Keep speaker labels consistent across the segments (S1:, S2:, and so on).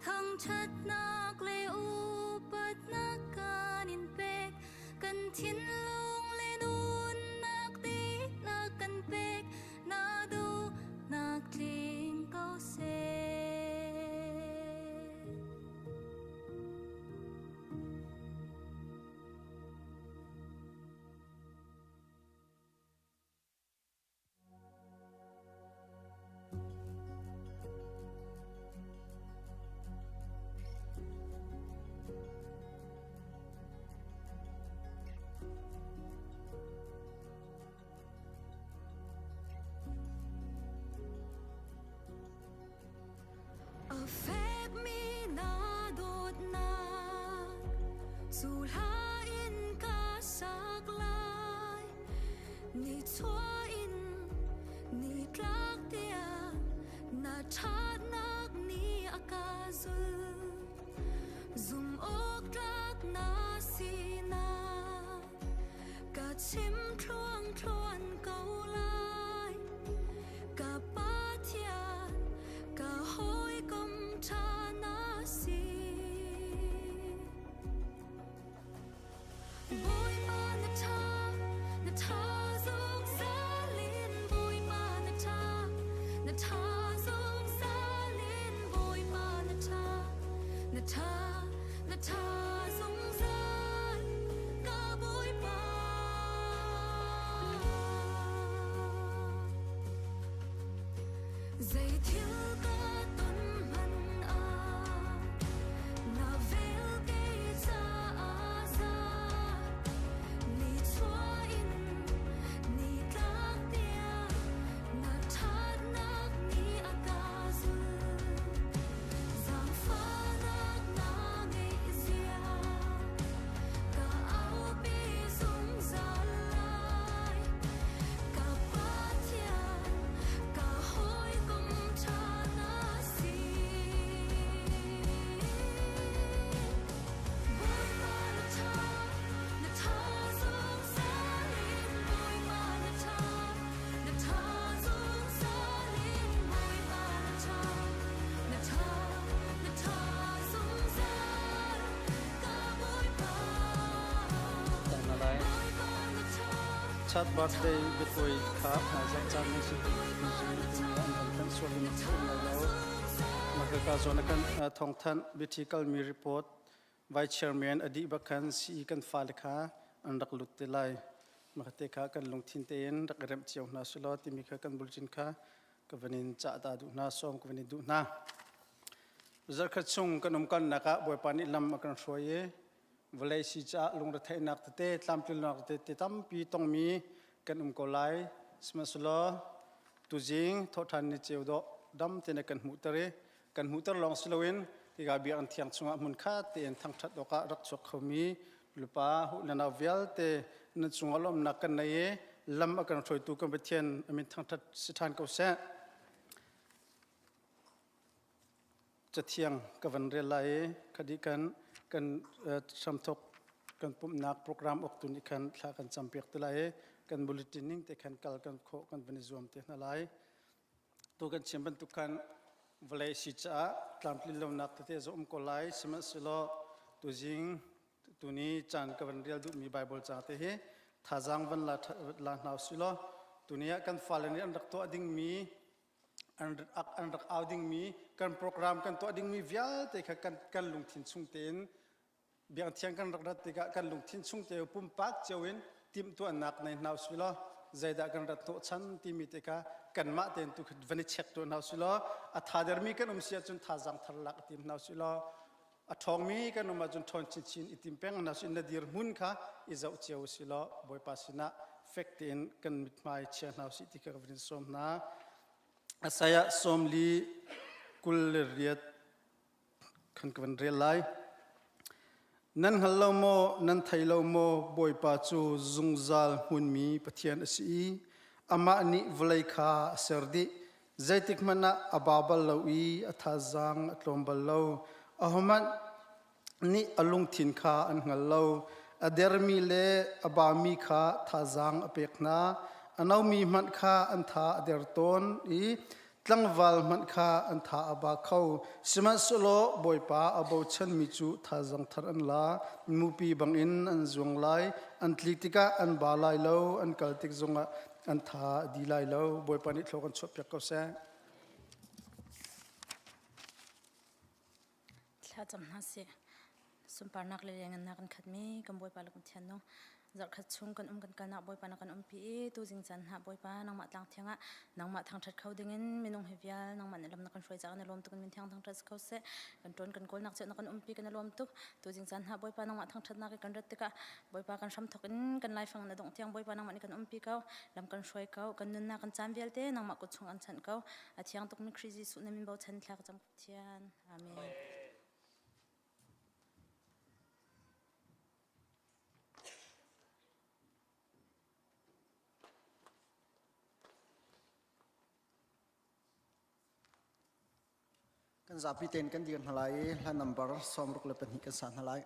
S1: Thangṭhatnak le upatnak kan in pek. Kan thinlung le nunnak dihlak kan pek. Na duhnak tling ko seh. A fekmi na dawtnak cu hla in ka sak lai. Nichuah in nitlak tiang na ṭhatnak nih a ka zulh. Zumh awk tlak na sinak ka chim thluangthluan ko lai. Ka Pathian, ka hawikom ṭha na si. Bawipa na ṭha, na ṭha zungzal in Bawipa na ṭha, na ṭha zungzal in Bawipa na ṭha, na ṭha, na ṭha zungzal ka Bawipa. Zeithil ka ton hmanh ah na vel kei caah za. Nichuah in nitlak tiang na ṭhatnak nih a ka zulh. Zaangfahnak na ngeih zia ka aupi zungzal lai. Ka Pathian, ka hawikom ṭha na si. Bawipa na ṭha, na ṭha zungzal in Bawipa na ṭha, na ṭha zungzal in Bawipa na ṭha, na ṭha, na ṭha zungzal ka Bawipa.
S2: Na lai.
S1: Bawipa na ṭha,
S2: Chat birthday biatawi kha hmaizarh caan nan si tuzing tuni an van thanh sual in um lai lo. Makaka zawn ah khan thawngthanh biathi kalmi report Vice Chairman a dih bak khan CE kan fale kha an rak lut te lai. Makate kha kan lungthin tein rak i remh cio hna sulaw timi kha kan bulletin kha ka van in cah ta duh hna, sawm ka van in duh hna. Zarkhat chung kan umkalnak ah Bawipa nih lam a kan hruai i vawlei si caah lungretheihnak tete tlamtlinnak tete tampi tongmi kan um ko lai. Sihmanhsehlaw tuzing thawhṭhan ni ceu dawh dam tein a kan hmuhter i kan hmuhter lawng si loin hika biakinn thiang chungah hmunkhat tein thangṭhat awkah rak chuak khomi lupa na nau vialte nan cungah lawmhnak kan nei i lam a kan hruaitu kan Pathian a min thangṭhat si ṭhan ko seh. Cathiang ka van rel lai i khadi kan kan hramthok kan pumhnak program uktu nih khan thla kan campiak te lai i kan bulletin ning te khan kal kan khawh kan van i zuam te hna lai. Tu kan chim bantuk khan vawlei si caah tlamtlin lonak tete zu um ko lai sihmanhsehlaw tuzing tuni caan ka van rel duhmi Bible ca te hi thazaang van la la hna usih law tuni ah kan fale nih an rak tuah dingmi an an rak au dingmi kan program kan tuah dingmi vialte kha kan kan lungthin chung tein biakṭheng kan rak rat tikah kan lungthin chung te pumpak cio in timhtuahnak nei hna usih law zeidah kan rat hnawhchan timi te kha kanmah tein tu van i check tuah hna usih law a tha dermi kan um si ahcun thazaang thar lak i tim hna usih law a ṭhawngmi kan um ahcun ṭhawn chinchin i tim peng hna usih na dirhmun kha i zoh cio usih law Bawipa sinah fek tein kan mithmai chia hna usih ti kha ka van in sawm hna. Isaiah 44 khan ka van rel lai. Nan hngal lo maw, nan thei lo maw, Bawipa cu zungzal hmunmi Pathian a si i amah nih vawlei kha a ser dih. Zeitik hmanh ah a ba bal lo i a thazaang a tlawm bal lo. Ahohmanh nih a lungthin kha an hngal lo. A dermi le a bami kha thazaang a pek hna. A nomi hmanh kha an tha a der tawn i Tlangval hmanh kha an tha a ba kho. Sihmanhsehlaw Bawipa a bochanmi cu thazaang thar an la. Mupi bangin an zuang lai. An tlik tikah an ba lai lo. An kal tik zongah an tha a di lai lo. Bawipa nih thlua kan chuahpiak ko seh.
S3: Thlacam hna sih. Sunparnak le lianngannak kan khatmi kan Bawipa le kan Pathian nung zarhkhat chung kan um kan kalnak Bawipa na kan umpi i tuzing caan hna Bawipa nangmah tlang thiang ah nangmah thangṭhat kho dingin minung hi vial nangmah nih lam na kan hruai caah kan i lawm tuk in min thiang thangṭhat si ko seh. Kan ṭuan kan kawlnak cio na kan umpi kan i lawm tuk. Tuzing caan hna Bawipa nangmah thangṭhatnak i kan rat tikah Bawipa kan hramthok in kan laifang na dongh tiang Bawipa nangmah nih kan umpi ko. Lam kan hruai ko. Kan nunnak kan caan vialte nangmah kut chung an chanh ko. A thiang tukmi Khrih Jesuh na min bochan thla ka cam Pathian. Amen.
S4: Kan zapi tein kan dir hna lai i hla number 62 kan sa hna lai.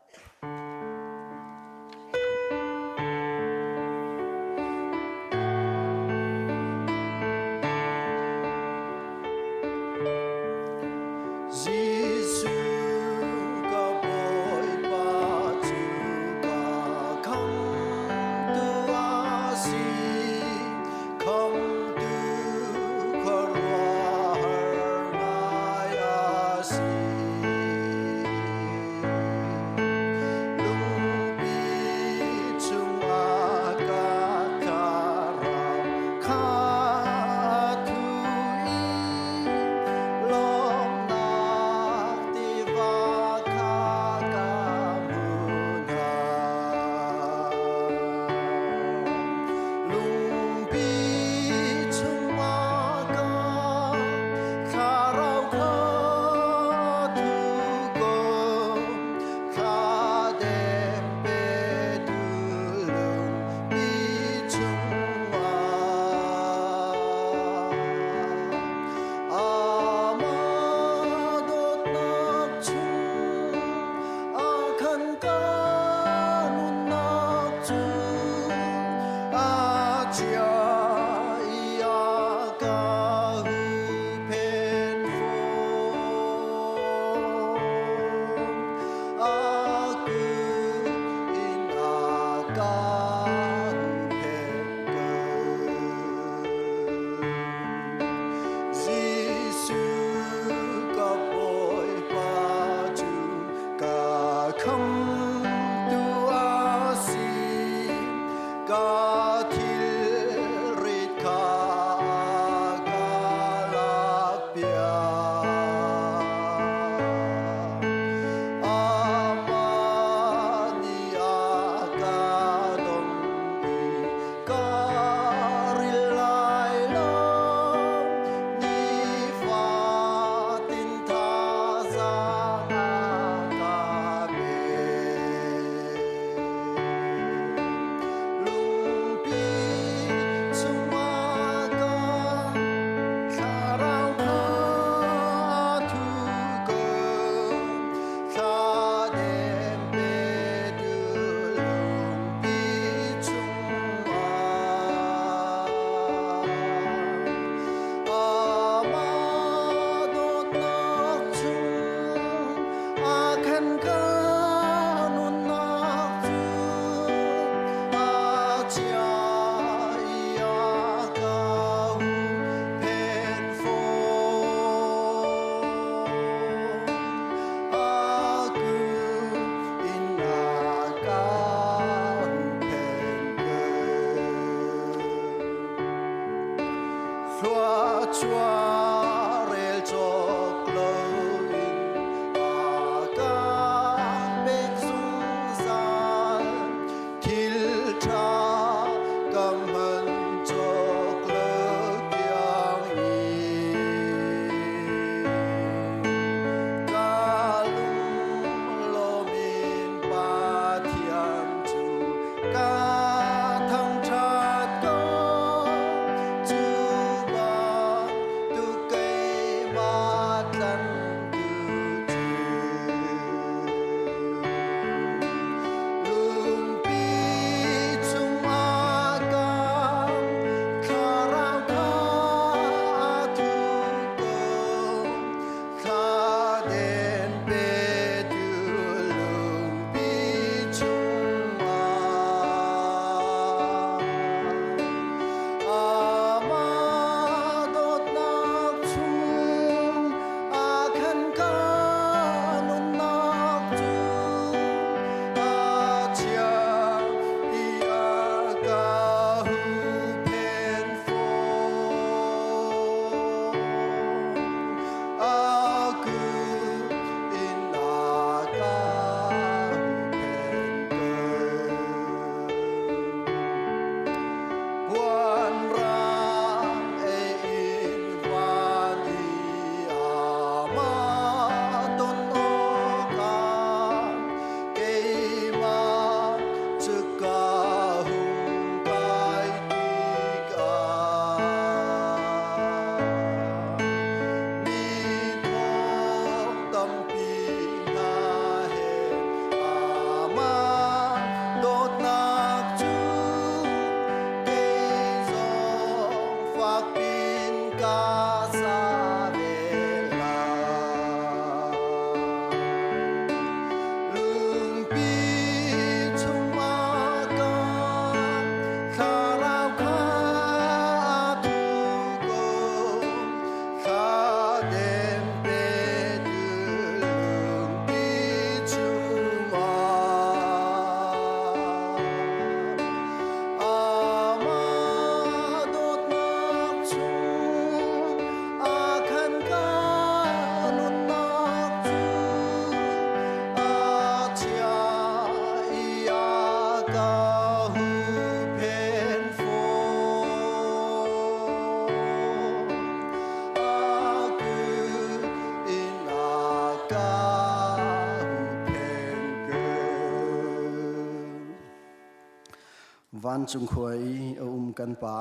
S4: Vancung khua i a um kan Pa,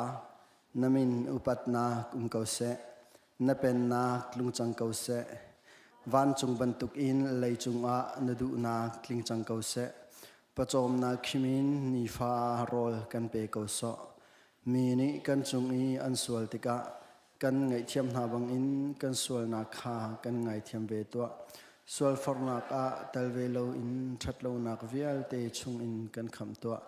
S4: na min upatnak um ko seh. Na pennak tlung cang ko seh. Vancung bantukin leicung ah na duhnak tling cang ko seh. Pawcawmnak khim in nifa rawl kan pe ko sawh. Mi nih kan cung i an sual tikah kan ngaihthiam hna bangin kan sualnak kha kan ngaithiam ve tuah. Sualforhnak ah tel ve loin ṭhatlonak vialte chungin kan khamh tuah.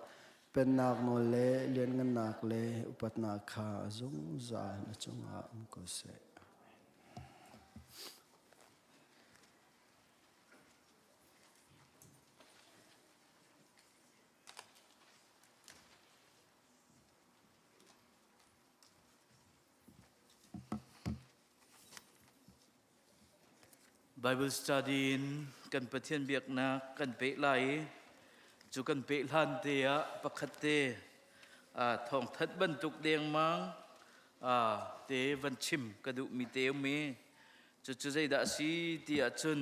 S4: Pennak nawl le lianngannak le upatnak kha zungzal na cungah um ko seh.
S5: Bible study in kan Pathian biaknak kan peh lai i cu kan peh hlan te ah pakhat te thawngthat bantuk dengmang te van chim ka duhmi te um i cucu zeidah a si ti ahcun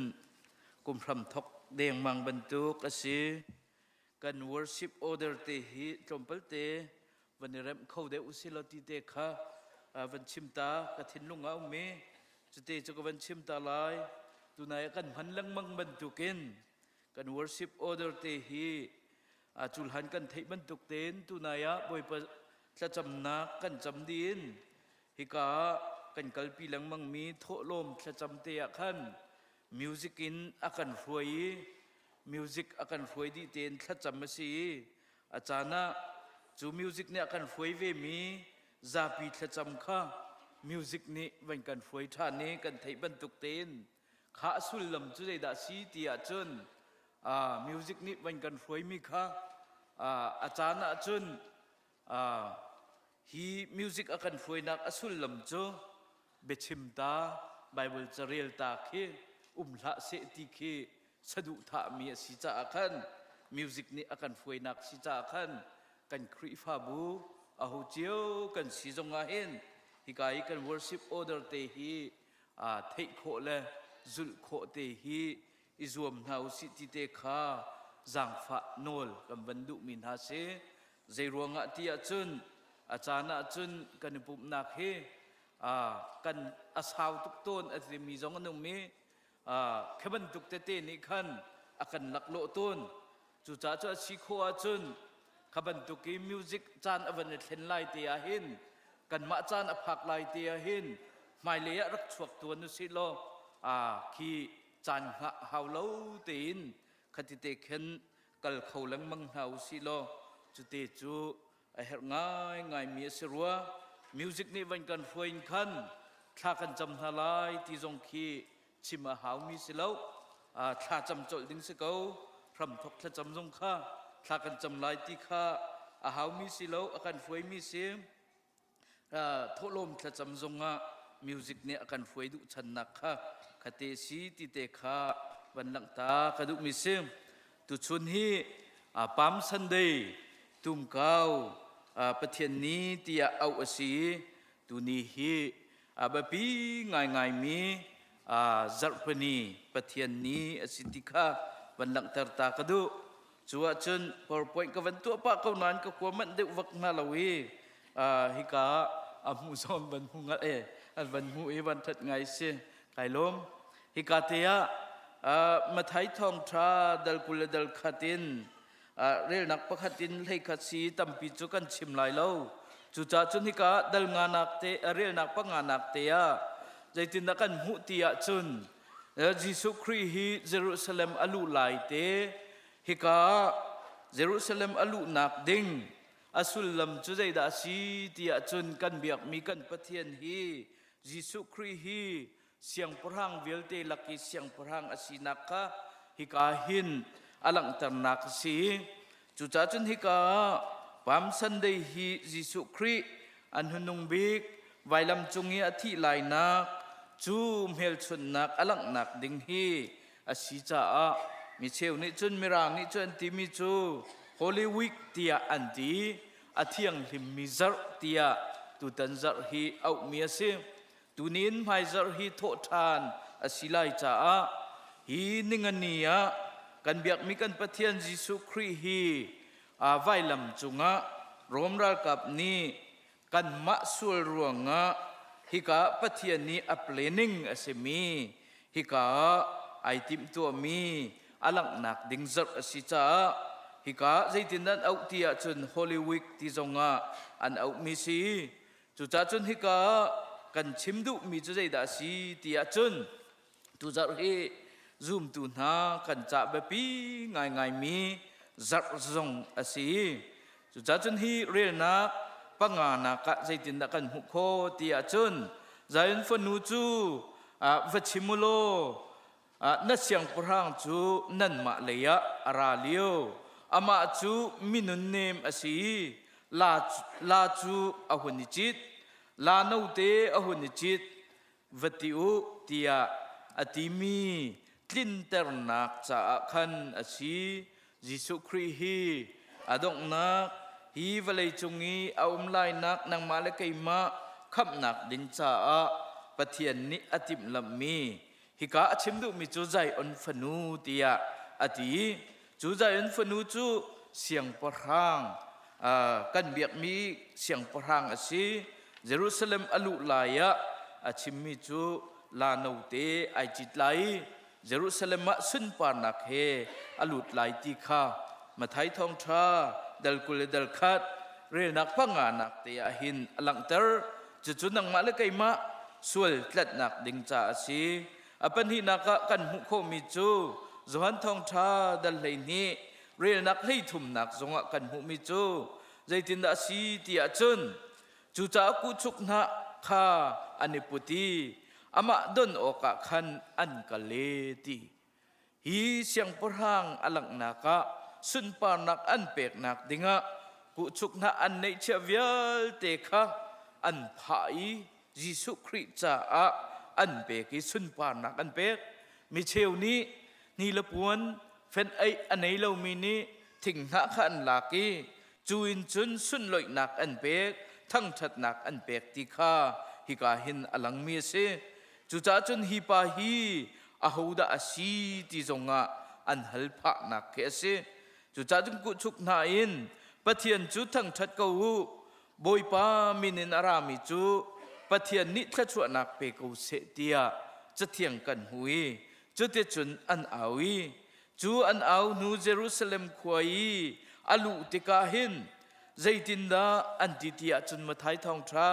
S5: kum hram thok dengmang bantuk a si. Kan worship order te hi tlawmpal te van i remh kho deuh usih law ti te kha van chim ta ka thinlung ah um i cute cu ka van chim ta lai. Tunai ah kan hman lengmang bantukin kan worship order te hi culhan kan theih bantuk tein tunai ah Bawipa thlacamnak kan cam dih in hika ah kan kalpi lengmang mi thawhlawm thlacam te ah khan music in a kan hruai i music a kan hruai dih tein thlacam a si i a caan ah cu music nih a kan hruai ve mi zapi thlacam kha music nih van kan hruai ṭhan i kan theih bantuk tein kha a sullam cu zeidah si ti ahcun music nih van kan hruai mi kha a caan ahcun hi music a kan hruainak a sullam cu biachim ta Bible carel ta khi um hlah seh ti khi saduhthahmi a si caah khan music nih a kan hruainak si caah khan kan Khrihfabu aho cio kan si zong ah hin hika i kan worship order te hi theih khawh le zulh khawh te hi i zuam hna usih ti te kha zaangfah nawl kan van duhmi hna si. Zei ruangah ti ahcun a caan ahcun kan i pumhnak hi kan a sau tuk tawn a timi zong an um i khi bantuk tete nih khan a kan laklawh tawn. Cucaah cu a si khawh ahcun kha bantuk i music caan a van i thlen lai te ah hin kanmah caan a phak lai te ah hin hmailei ah rak chuak tuan usih law khi caan hngah hau lo tein khati te khin kal kho lengmang hna usih law cute cu a herh ngaingaimi a si rua. Music nih van kan hruai in khan thla kan cam hna lai ti zong khi chim a haumi si lo. Thla cam colh ding si ko. Hramthok thlacam zong kha thla kan cam lai ti kha a haumi si lo, a kan hruaimi si. Thawhlawm thlacam zongah music nih a kan hruai duh channak kha khate si ti te kha van langhta ka duhmi si. Tuchun hi Palm Sunday tumkau Pathian ni tiah auh a si i tuni hi a biapi ngaingaimi zarhpini Pathian ni a si ti kha van langhter ta ka duh. Cu ahcun PowerPoint ka van tuah pah ko nain ka kua manh deuh vak hna lo i hika a hmuh zawn van hmu ngal e an van hmu i van that ngai si kai lawm. Hika te ah Mathai thawngtha dal 20 le dal khat in relnak pakhat in 11 si tampi cu kan chim lai lo. Cucaah cun hika dal nganak te relnak panganak te ah zeitindah kan hmuh ti ahcun Jesuh Khrih hi Jerusalem a luh lai te hika Jerusalem a luhnak ding a sullam cu zeidah a si ti ahcun kan biakmi kan Pathian hi Jesuh Khrih hi siangpahrang vialte lak i siangpahrang a sinak kha hika hin a langhternak a si. Cucaah cun hika Palm Sunday hi Jesuh Khrih an hunung bik vailam cung i a thih lainak cu hmelchunhnak a langhnak ding hi a si caah mi cheu nih cun mirang nih cun an timi cu Holy Week tiah an ti a thianghlimmi zarh tiah tutan zarh hi auhmi a si. Tunin hmaizarh hi thawhṭhan a si lai caah hi ningani ah kan biakmi kan Pathian Jesuh Khrih hi vailam cungah Rom ralkap nih kanmah sual ruangah hika Pathian nih a planning a simi hika ai timhtuahmi a langhnak ding zarh a si caah hika zeitin an auh ti ahcun Holy Week ti zongah an auhmi si. Cucaah cun hika kan chim duhmi cu zeidah a si ti ahcun tuzarh hi zumtu hna kan cah biapi ngaingaimi zarh zong a si. Cucaah cun hi relnak panganak ah zeitindah kan hmuh khawh ti ahcun Zion fanu cu va chim u law na siangpahrang cu nanmah lei ah a ra lio. Amah cu minunnem a si i la cu a hun i cit, la note a hun i cit, va ti u tiah a timi tlinternak caah khan a si. Jesuh Khrih hi a donghnak hi vawlei cung i a um lainak nangmah le keimah khamhnak ding caah Pathian nih a timhlamhmi hika a chim duhmi cu Zion fanu tiah a ti. Cu Zion fanu cu siangpahrang kan biakmi siangpahrang a si. Jerusalem a luh lai ah a chimmi cu la note ai cit lai i Jerusalem ah sunparnak he a lut lai ti kha Matthai thawngṭha dal 20 le dal 1 relnak panganak te ah hin a langhter. Cucu nangmah le keimah sual tlanhnak ding ca a si. A pahnihnak ah kan hmuh khawhmi cu Johan thawngṭha dal 12 relnak 33nak zongah kan hmuhmi cu zeitindah a si ti ahcun cucaah kuhchuk hnah kha an i put i amah don awkah khan an kal e ti. Hi siangpahrang a langhnak ah sunparnak an peknak dingah kuhchuk hnah an neihchiah vialte kha an phah i Jesuh Khrih caah an pek i sunparnak an pek. Mi cheu nih hni le puan fenh aih a nei lomi nih thinghnah kha an lak i cu in cun sunloihnak an pek, thangṭhatnak an pek ti kha hika hin a langmi a si. Cucaah cun hi pa hi ahodah a si ti zongah an hal phahnak khi a si. Cucaah cun kuhchuk hna in Pathian cu thangṭhat ko u, Bawipa min in a rami cu Pathian nih thluachuahnak pe ko seh tiah cathiang kan hmu i cuticun an au i cu an au hnu Jerusalem khua i a luh tikah hin zeitindah an ti ti ahcun Matthai thawngṭha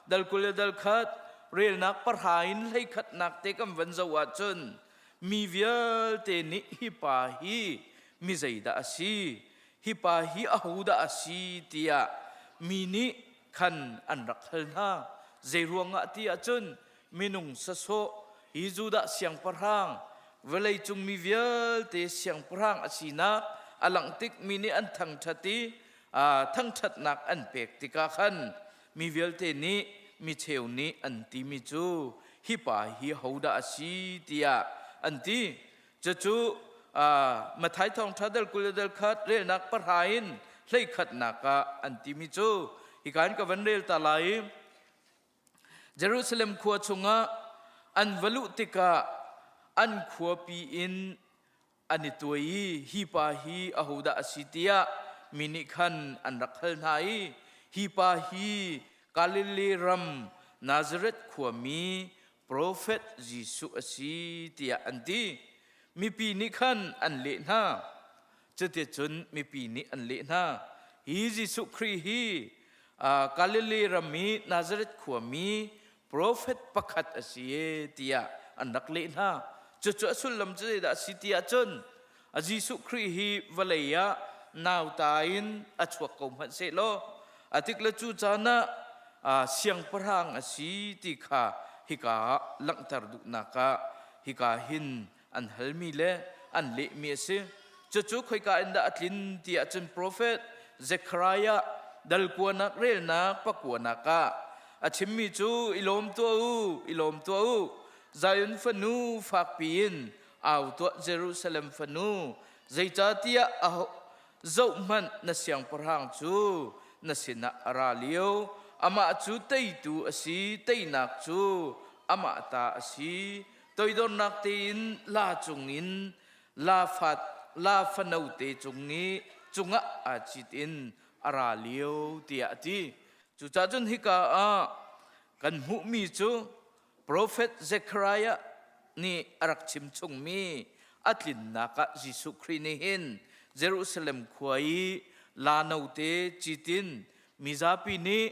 S5: dal 20 le dal 1 relnak pahra in 11nak te kan van zoh ahcun mi vialte nih hi pa hi mi zeidah a si hi pa hi ahodah a si tiah mi nih khan an rak hal hna. Zeiruangah ti ahcun minung sasawh hi Judah siangpahrang vawleicung mi vialte siangpahrang a sinak a langh tik mi nih an thangṭhat i thangṭhatnak an pek tikah khan mi vialte nih mi cheu nih an timi cu hi pa hi hodah a si tiah an ti. Cucu Matthai thawngṭha dal 20 le dal 1 relnak pahra in 11nak ah an timi cu hika in ka van rel ta lai. Jerusalem khua chungah an va luh tikah an khuapi in an i tuai i hi pa hi ahodah a si tiah mi nih khan an rak hal hna i hi pa hi Galilee ram Nazareth khuami profet Jesuh a si tiah an ti. Mipi nih khan an leh hna. Cuticun mipi nih an leh hna. Hi Jesuh Khrih hi Galilee ram i Nazareth khuami profet pakhat a si e tiah an rak leh hna. Cucu a sullam cu zeidah a si ti ahcun Jesuh Khrih hi vawlei ah nauta in a chuak ko hmanh sehlaw a tik le cu caan ah siangpahrang a si ti kha hika ah langhter duhnak ah hika hin an halmi le an lehmi a si. Cucu khoika in dah a tlin ti ahcun profet Zekhariah dal kuanak relnak pakuanak ah a chimmi cu i lawm tuah u, i lawm tuah u, Zion fanu fakpi in au tuah Jerusalem fanu, zeicahtiah zohhmanh na siangpahrang cu na sinah a ra lio, amah cu teitu a si, teinak cu amah ta a si. Toidornak tein la cungin la fat la fanote cung i cungah aa cit in a ra lio tiah a ti. Cucaah cun hika ah kan hmuhmi cu Profet Zekhariah nih a rak chim chungmi a tlinnak ah Jesuh Khrih nih hin Jerusalem khua i la note citin mizapi nih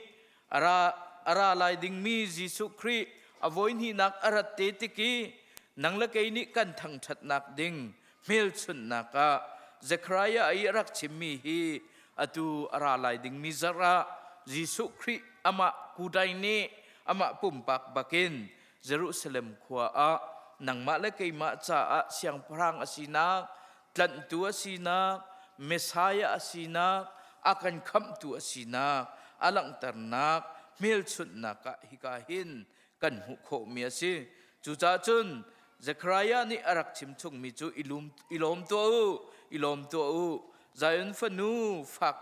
S5: a ra, a ra lai dingmi Jesuh Khrih a voihnihnak a rat te tik i nang le kei nih kan thangṭhatnak ding hmelchunhnak ah Zekhariah i a rak chimmi hi atu a ra lai dingmi zarh ah Jesuh Khrih amah kudai nih amah pumpak bakin Jerusalem khua ah nangmah le keimah caah siangpahrang a sinak, tlanhtu a sinak, Messiah a sinak, a kan khamhtu a sinak a langhternak hmelchunhnak ah hika hin kan hmuh khawhmi a si. Cucaah cun Zekhariah nih a rak chim chungmi cu i lawm tuah u, i lawm tuah u, Zion fanu fak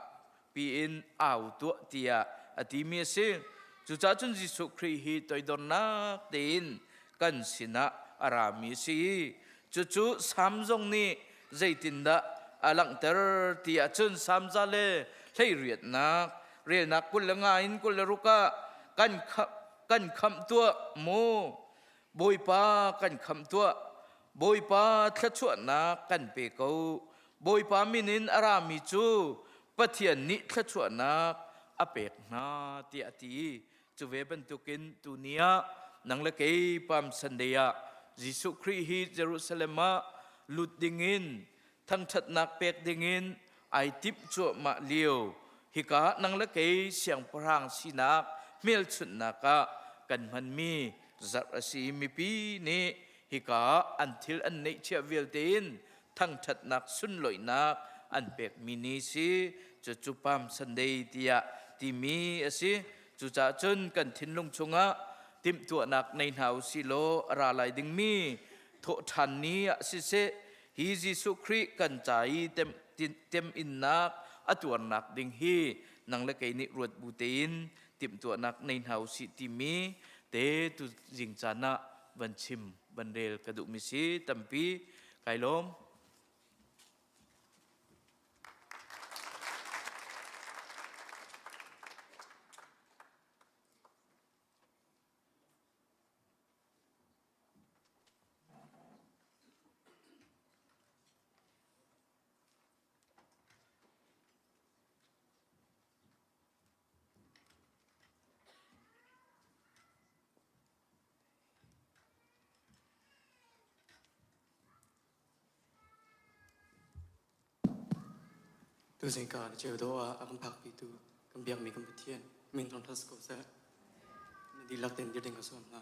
S5: piin au tuah tiah a timi a si. Cucaah cun Jesuh Khrih hi toidornak tein kan sinah a rami a si. Cucu Salm zong nih zeitindah a langhter ti ahcun Salm za le hleiriatnak relnak 25 in 26 ah kan kan khamh tuah mu Bawipa kan khamh tuah Bawipa thluachuahnak kan pe ko Bawipa min in a rami cu Pathian nih thluachuahnak a pek hna tiah a ti cu ve bantukin tuni ah nang le kei Palm Sunday ah Jesuh Khrih hi Jerusalem ah lut dingin thangṭhatnak pek dingin ai timh cuahmah lio hika nang le kei siangpahrang sinak hmelchunhnak ah kan hmanmi zarh a si mipi nih hika an thil an neihchiah vialte in thangṭhatnak sunloihnak an pekmi ni si cucu Palm Sunday tiah timi a si cucaah cun kan thinlung chungah timhtuahnak nei hna u si law a ra lai dingmi thawhṭhan ni ah siseh hi Jesuh Khrih kan ca i teminnak a tuarnak ding hi nang le kei nih ruat bu tein timhtuahnak nei hna u sih timi te tu zing caan ah van chim van rel ka duhmi si tampi kai lawm.
S6: Tuzingka na ceu dawh ah a kan phakpitu kan biakmi kan Pathian min thangṭhat si ko seh. Na dihlak tein dir ding ka sawm hna.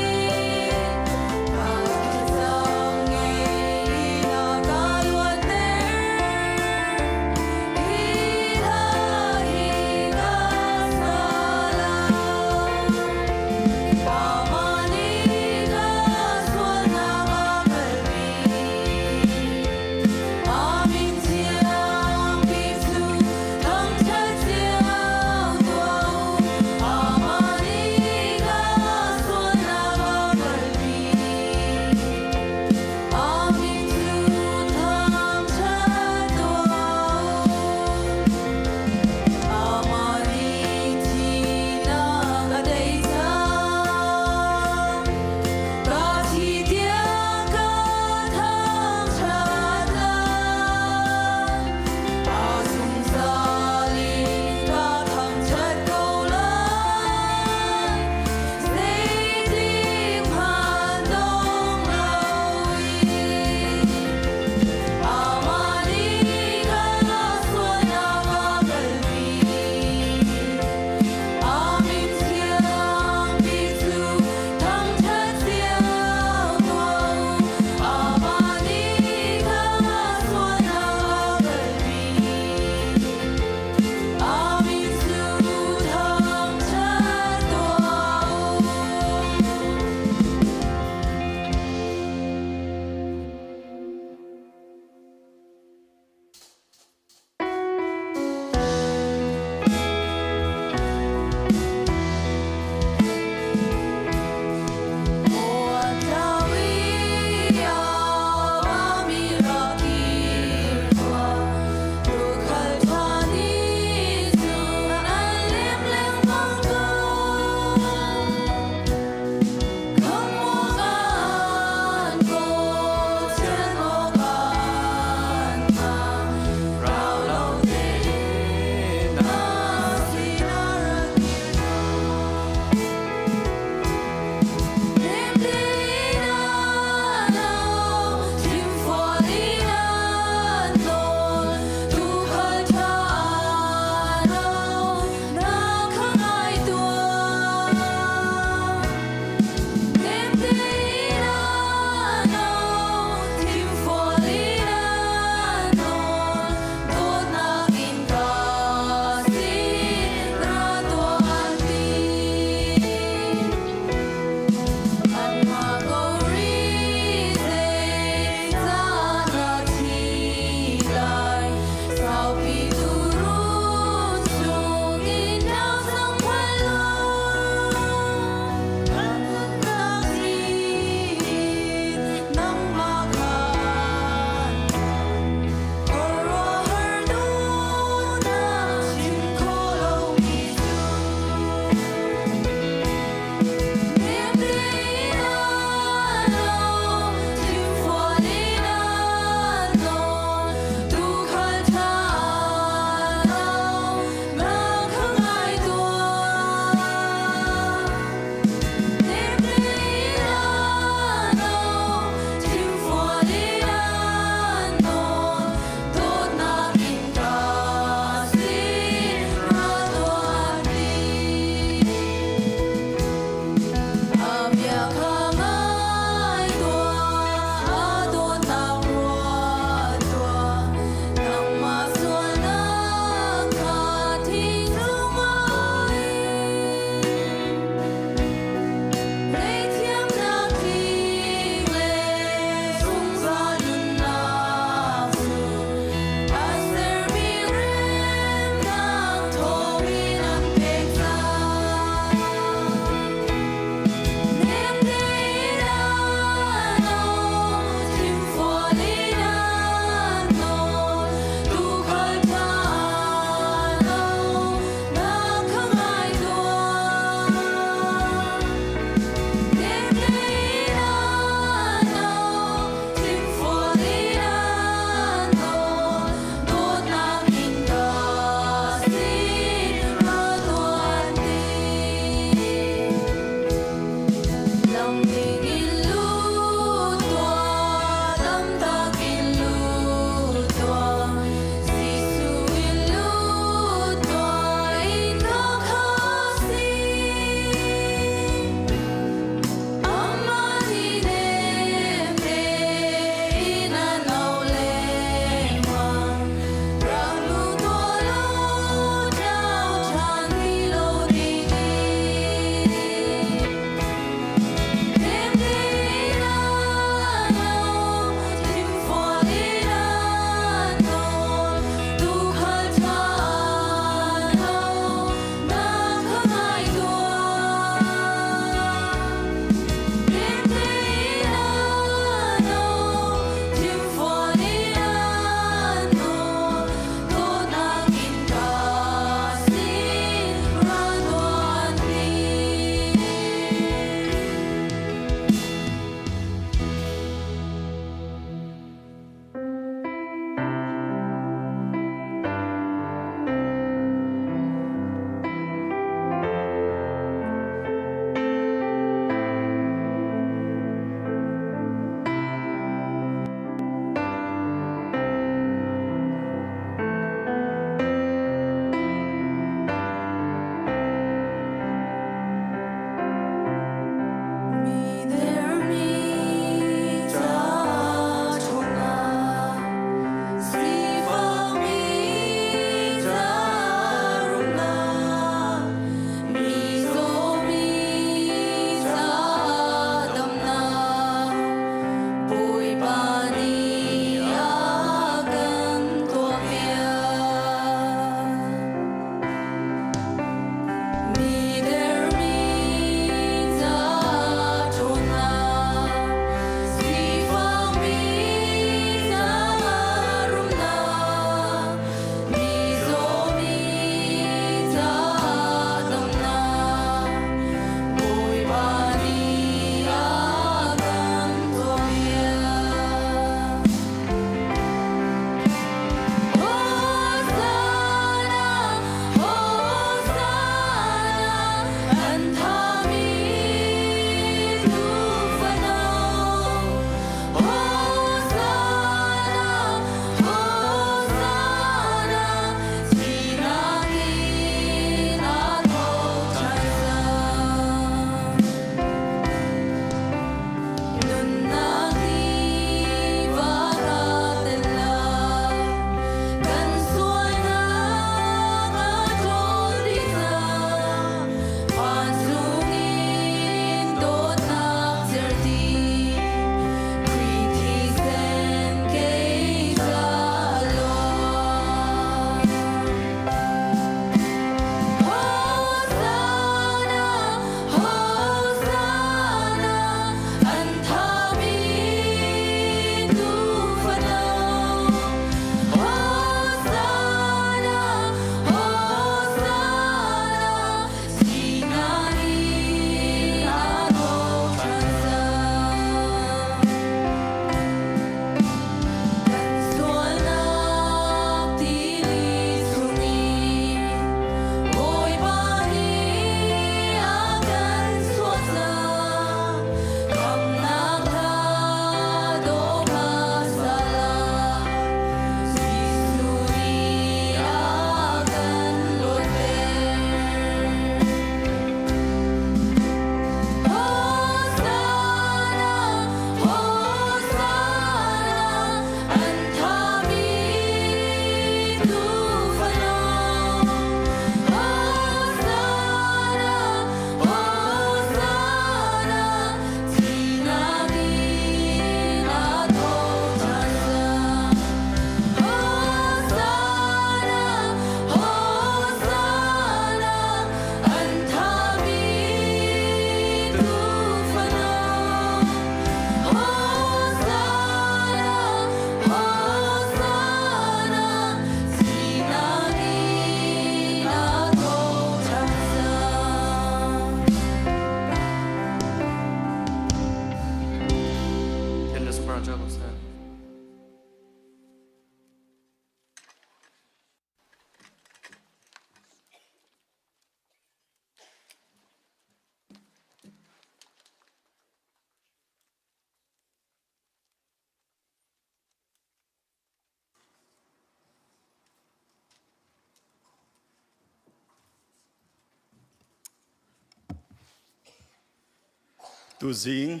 S7: Tuzing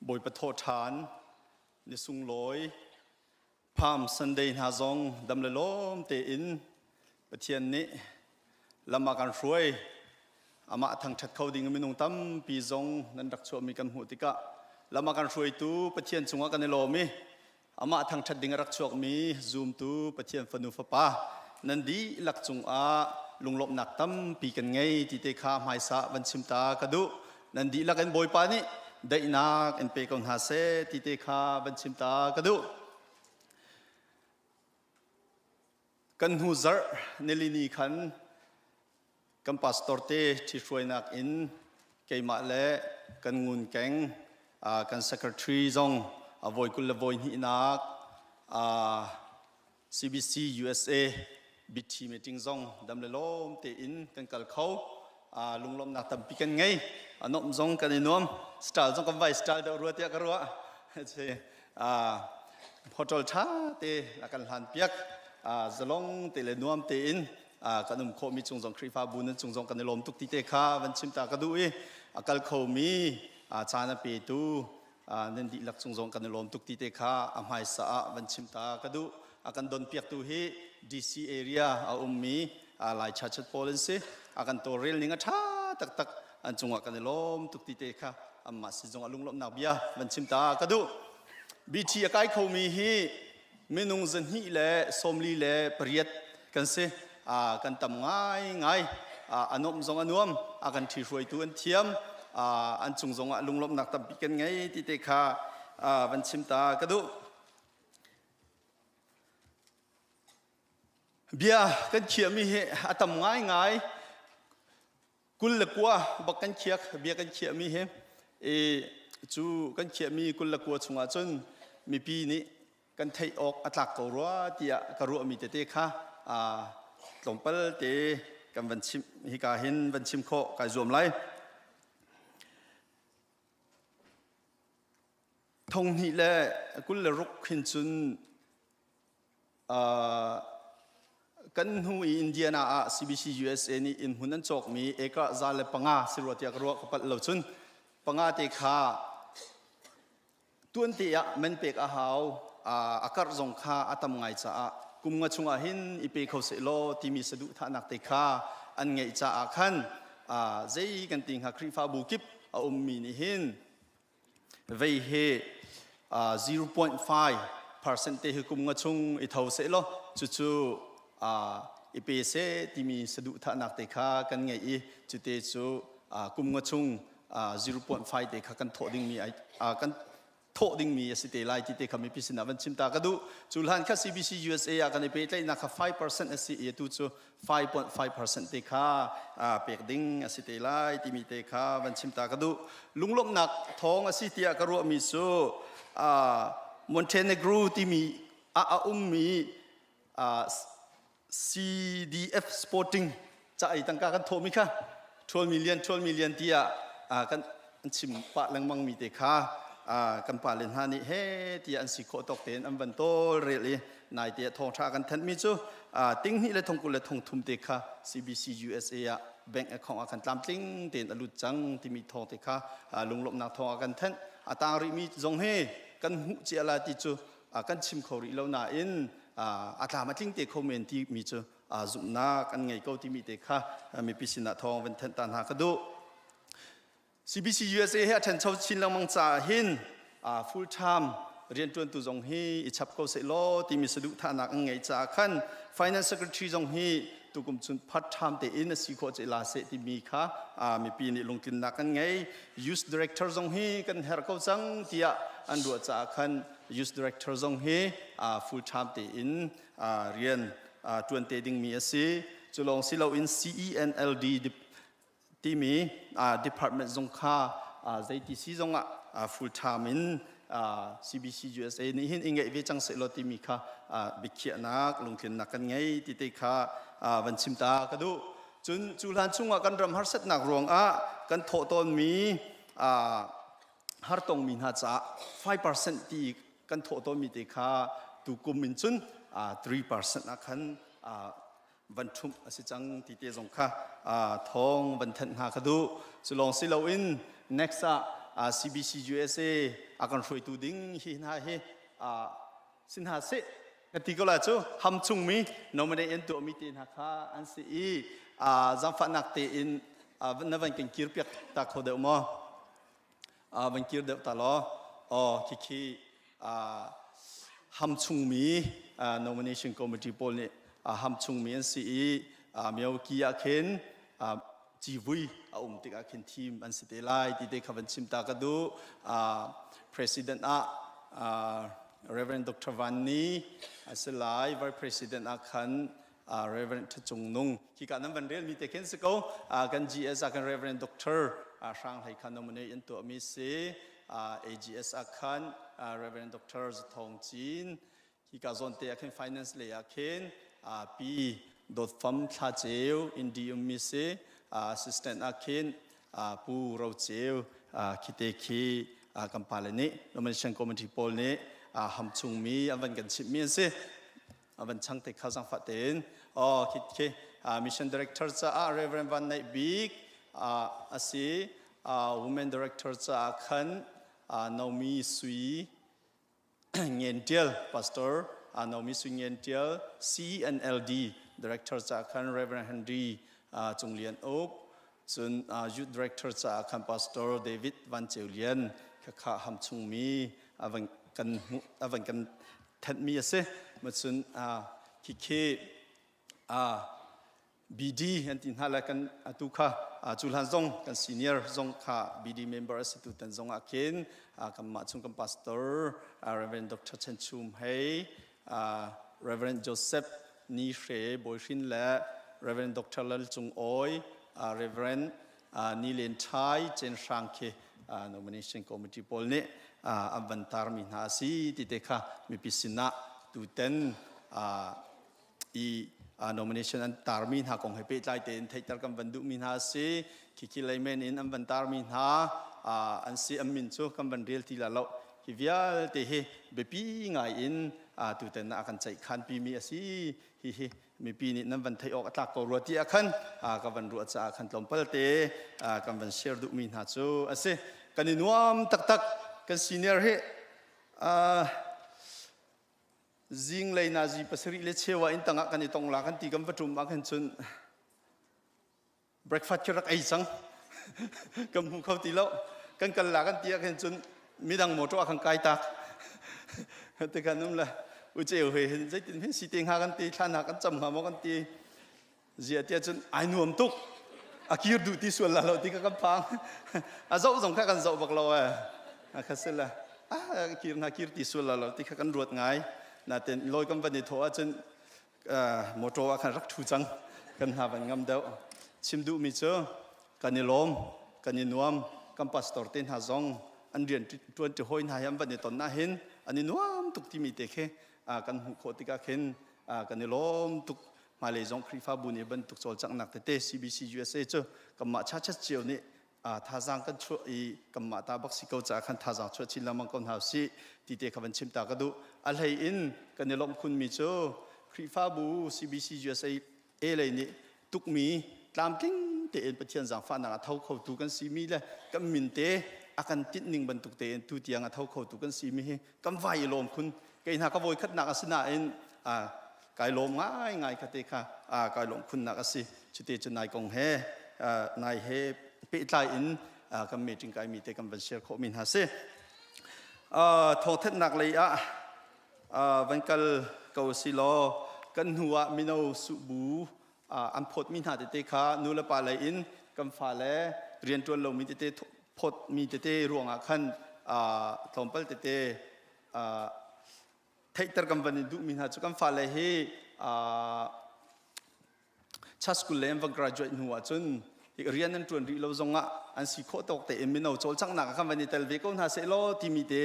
S7: Bawipa thawhṭhan ni sunglawi Palm Sunday hna zong dam le lawm tein Pathian nih lam a kan hruai. Amah thangṭhat kho ding minung tampi zong nan rak chuahmi kan hmuh tikah lam a kan hruaitu Pathian cungah kan i lawm i amah thangṭhat ding a rak chuakmi zumtu Pathian fanu fapa nan dihlak cungah lunglawmhnak tampi kan ngei ti te kha hmaisa van chim ta ka duh. Nan dihlak in Bawipa nih daihnak in pe ko hna seh ti te kha van chim ta ka duh. Kan hnu zarh nilini khan kan pastor te ṭhihruainak in keimah le kan ngunkeng kan secretary zong a voi 20 le voi hnihnak CBC USA BT meeting zong dam le lawm tein kan kal kho. Lunglawmhnak tampi kan ngei. A nuamh zong kan i nuam. Style zong kan vai style deuh rua tiah ka ruah. Hotel ṭha te a kan hlan piak. Zalong te le nuam tein kan um khawhmi cung zong Khrihfabu nan cung zong kan i lawm tuk ti te kha van chim ta ka duh i a kal khomi caan a petu nan dihlak cung zong kan i lawm tuk ti te kha a hmaisa ah van chim ta ka duh. A kan don piaktu hi DC area a ummi Lai Church pawl an si. A kan tawlrel ning a ṭha taktak, an cungah kan i lawm tuk ti te kha anmah sin zong ah lunglawmhnak bia van chim ta ka duh. BT a kai khomi hi minung 248 kan si. Kan tam ngai ngai. A nuamh zong a nuam, a kan ṭhihruaitu an thiam, an cung zong ah lunglawmhnak tampi kan ngei ti te kha van chim ta ka duh. Bia kan khiahmi hi a tam ngai ngai. 29 bak kan khiak bia kan khiahmi hi. I cu kan khiahmi 29 chungah cun mipi nih kan theih awk a tlak ko rua tiah ka ruahmi tete kha tlawmpal te kan van chim hika hin van chim khawh kai zuam lai. 2026 hin cun kan hnu i Indiana ah CBC USA nih inn hmun an cawkmi eka 105 si rua tiah ka ruah, ka palh lo cun panga te kha tuan te ah men pek a hau. A karh zong kha a tam ngai caah kum nga chungah hin i pe kho seh law timi saduhthahnak te kha an ngeih caah khan zei kan ti hnga, Khrihfabu kip a ummi nih hin vei he 0.5% te hi kum nga chung i tho seh law cucu i pe seh timi saduhthahnak te kha kan ngeih i cute cu kum nga chung 0.5 te kha kan thawh dingmi kan thawh dingmi a si te lai ti te kha mipi sinah van chim ta ka duh. Cu hlan kha CBC USA ah kan i pehtlaihnak kha 5% a si i atu cu 5.5% te kha pek ding a si te lai timi te kha van chim ta ka duh. Lunglawmhnak thawng a si tiah ka ruahmi cu Montenegro timi ah a ummi CDF Sporting ca i tangka kan thawhmi kha 12 million, 12 million tiah kan chim pah lengmang mi te kha kan pa le hna nih he tiah an si khawh tawk tein an van tawl rel i nai te thawngtha kan thanhmi cu 20,000 le 30,000 le 30,000 te kha CBC USA ah bank account ah kan tlamtling tein a lut cang timi thawng te kha lunglawmhnak thawng ah kan thanh. A tang rihmi zong hi kan hmuh cia la ti cu kan chim kho rih lo nain a tlam a tling te kho men ti mi cu zumhnak an ngei ko timi te kha mipi sinah thawng van thanh ta hna ka duh. CBC USA he a ṭhancho chin lengmang caah hin full time rianṭuantu zong hi i chap ko seh law timi saduhthahnak an ngeih caah khan finance secretary zong hi tukum chun part time tein a si khawh ce la seh timi kha mipi nih lungtlinnak kan ngei. Youth director zong hi kan herh ko cang tiah an ruah caah khan youth director zong hi full time tein rian ṭuan te dingmi a si. Cu lawng si loin CENLD timi department zong kha zeiti si zongah full time in CBC USA nih hin i ngeih ve cang sehlaw timi kha biakhiahnak lungtlinnak kan ngei ti te kha van chim ta ka duh. Cun cu hlan chungah kan ram harsatnak ruangah kan thawh tawnmi hartongmi hna caah 5% ti kan thawh tawnmi te kha tu kum in cun 3% ah khan van ṭhumh a si cang ti te zong kha thawng van thanh hna ka duh. Cu lawng si loin next ah CBC USA a kan hruaitu ding hi hna hi sin hna seh ka ti ko la cu. Ham chungmi nominate in tuahmi te hna kha an si i, zaangfahnak tein na van kan kir piak ta kho deuh maw? Van kir deuh ta law. Oh, khikhi ham chungmi nomination committee pawl nih ham chungmi an si i, mio ki ah khin civui a um tikah khin thim an si te lai ti te kha van chim ta ka duh. President ah Reverend Dr. Van Ni a si lai, Vice President ah khan Reverend Thachung Nung. Khi ka nan van rel mi te khin si ko. Kan GS ah kan Reverend Dr. Hrang Hlei khan nominate an tuah mi si. AGS ah khan Reverend Dr. Zathong Chin. Hi ka zawn te ah khin finance lei ah khin Pi Dawt Fam Thla Ceu, Indi um mi si. Assistant ah khin Pu Ro Ceu. Khi te khi kan pale nih, nomination committee pawl nih ham chung mi an van kan chimh mi an si. An van chang te kha zangfah tein. Oh, khi khi mission director caah Reverend Van Neih Bik asi. Women director caah khan Naomi Sui Ngen Tial, Pastor Naomi Sui Ngen Tial. CNLD director caah khan Reverend Henry Cung Lian Uk. Cun youth director caah khan Pastor David Van Ceu Lian. Khakha ham chungmi avan kan avan kan thenhmi a si. Macun khikhi BD an ti hna le, kan atu kha cu hlan zong kan senior zong kha BD member a si. Tu tan zong ah khin kanmah chung kan pastor Reverend Dr. Chen Chum Hei, Reverend Joseph Ni Hre Boihrin le Reverend Dr. Lal Cung Oi, Reverend Ni Len Thai Chen Hrang khi nomination committee pawl nih an van tarmi hna a si ti te kha mipi sinah tuten i nomination an tarmi hna kong he pehtlai tein theihter kan van duhmi hna a si. Khikhi layman in an van tarmi hna an si. An min cu kan van rel ti la lo. Hi vialte hi biapi ngai in tuten ah kan ceih khan pimi a si. Hi hi mipi nih nan van theih awk a tlak ko rua ti ah khan ka van ruah caah khan tlawmpal te kan van share duhmi hna cu a si. Kan i nuam taktak. Kan senior hi zinglei nazi 7:15 ah inn tangah kan i tong la kan ti. Kan va ṭum ah khan cun breakfast khi rak ei cang, kan hmu kho ti lo. Kan kal la kan ti ah khan cun midang motor ah kan kai tak te kan um la. Uceu he hin zeitin hin si te hnga kan ti, thla na kan cam hnga maw kan ti. Zia tia cun ai nuam tuk, a kir duh ti sual la lo ti ka kan phang. A zoh zong kha kan zoh bak lo e. A kha sila a kir na kir ti sual la lo ti kha kan ruat ngai. Naten loi kan van i tho ahcun motor ah khan rak thu cang, kan hna van ngam deuh. Chim duh mi cu kan i lawm, kan i nuam. Kan pastor te hna zong an rian tuan ti hoi hna hi an van i ton na hin an i nuam tuk timi te khi kan hmuh khawh tikah khin kan i lawm tuk. Hmailei zong Khrihfabu nih bantuk cawlcanghnak tete CBC USA cu kanmah churches cio nih thazaang kan chuah i kanmah ta bak si ko caah khan thazaang chuah chin lengmang ko hna usih ti te kha van chim ta ka duh. A hlei in kan i lawmh khunmi cu Khrihfabu CBC USA A lei nih tukmi tlamtling tein Pathian zaangfahnak a tho khotu kan simi le kan min te a kan tinh ning bantuk tein tu tiang a tho khotu kan simi hi kan vai i lawm khun. Kei hna ka voi khatnak a si nain kai lawm ngai ngai kha te kha kai lawm khunnak a si. Cute cu nai kong he nai he pehtlai in kan meeting kai mi te kan van share khawh mi hna si. Thawngthanhnak lei ah van kal ko si law, kan hnu ah mino suhbu an phawt mi hna tete kha nu le pa lei in kan fale riantuan lo mi tete phawt mi tete ruangah khan tlawmpal tete theihter kan van in duh mi hna cu, kan fale hi church school le an van graduate hnu ah cun rian an ṭuan rih lo zongah an si khawh tawk tein mino cawlcanghnak ah khan van i tel ve ko hna seh law timi te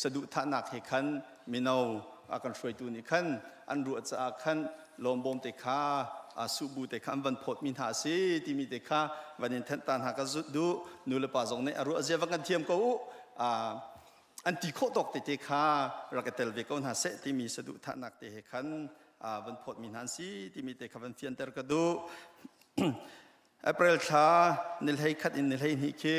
S7: saduhthahnak he khan mino a kan hruaitu nih khan an ruah caah khan lawmbawm te kha suhbu te kha an van phawt mi hna a si timi te kha van in thenh ta hna ka zut duh. Nu le pa zong nih a ruah zia van kan thiam ko u, an ti khawh tawk tete kha rak i tel ve ko hna seh timi saduhthahnak te he khan van phawt mi hna an si timi te kha van fianter ka duh. April thla ni 11 in ni 12 khi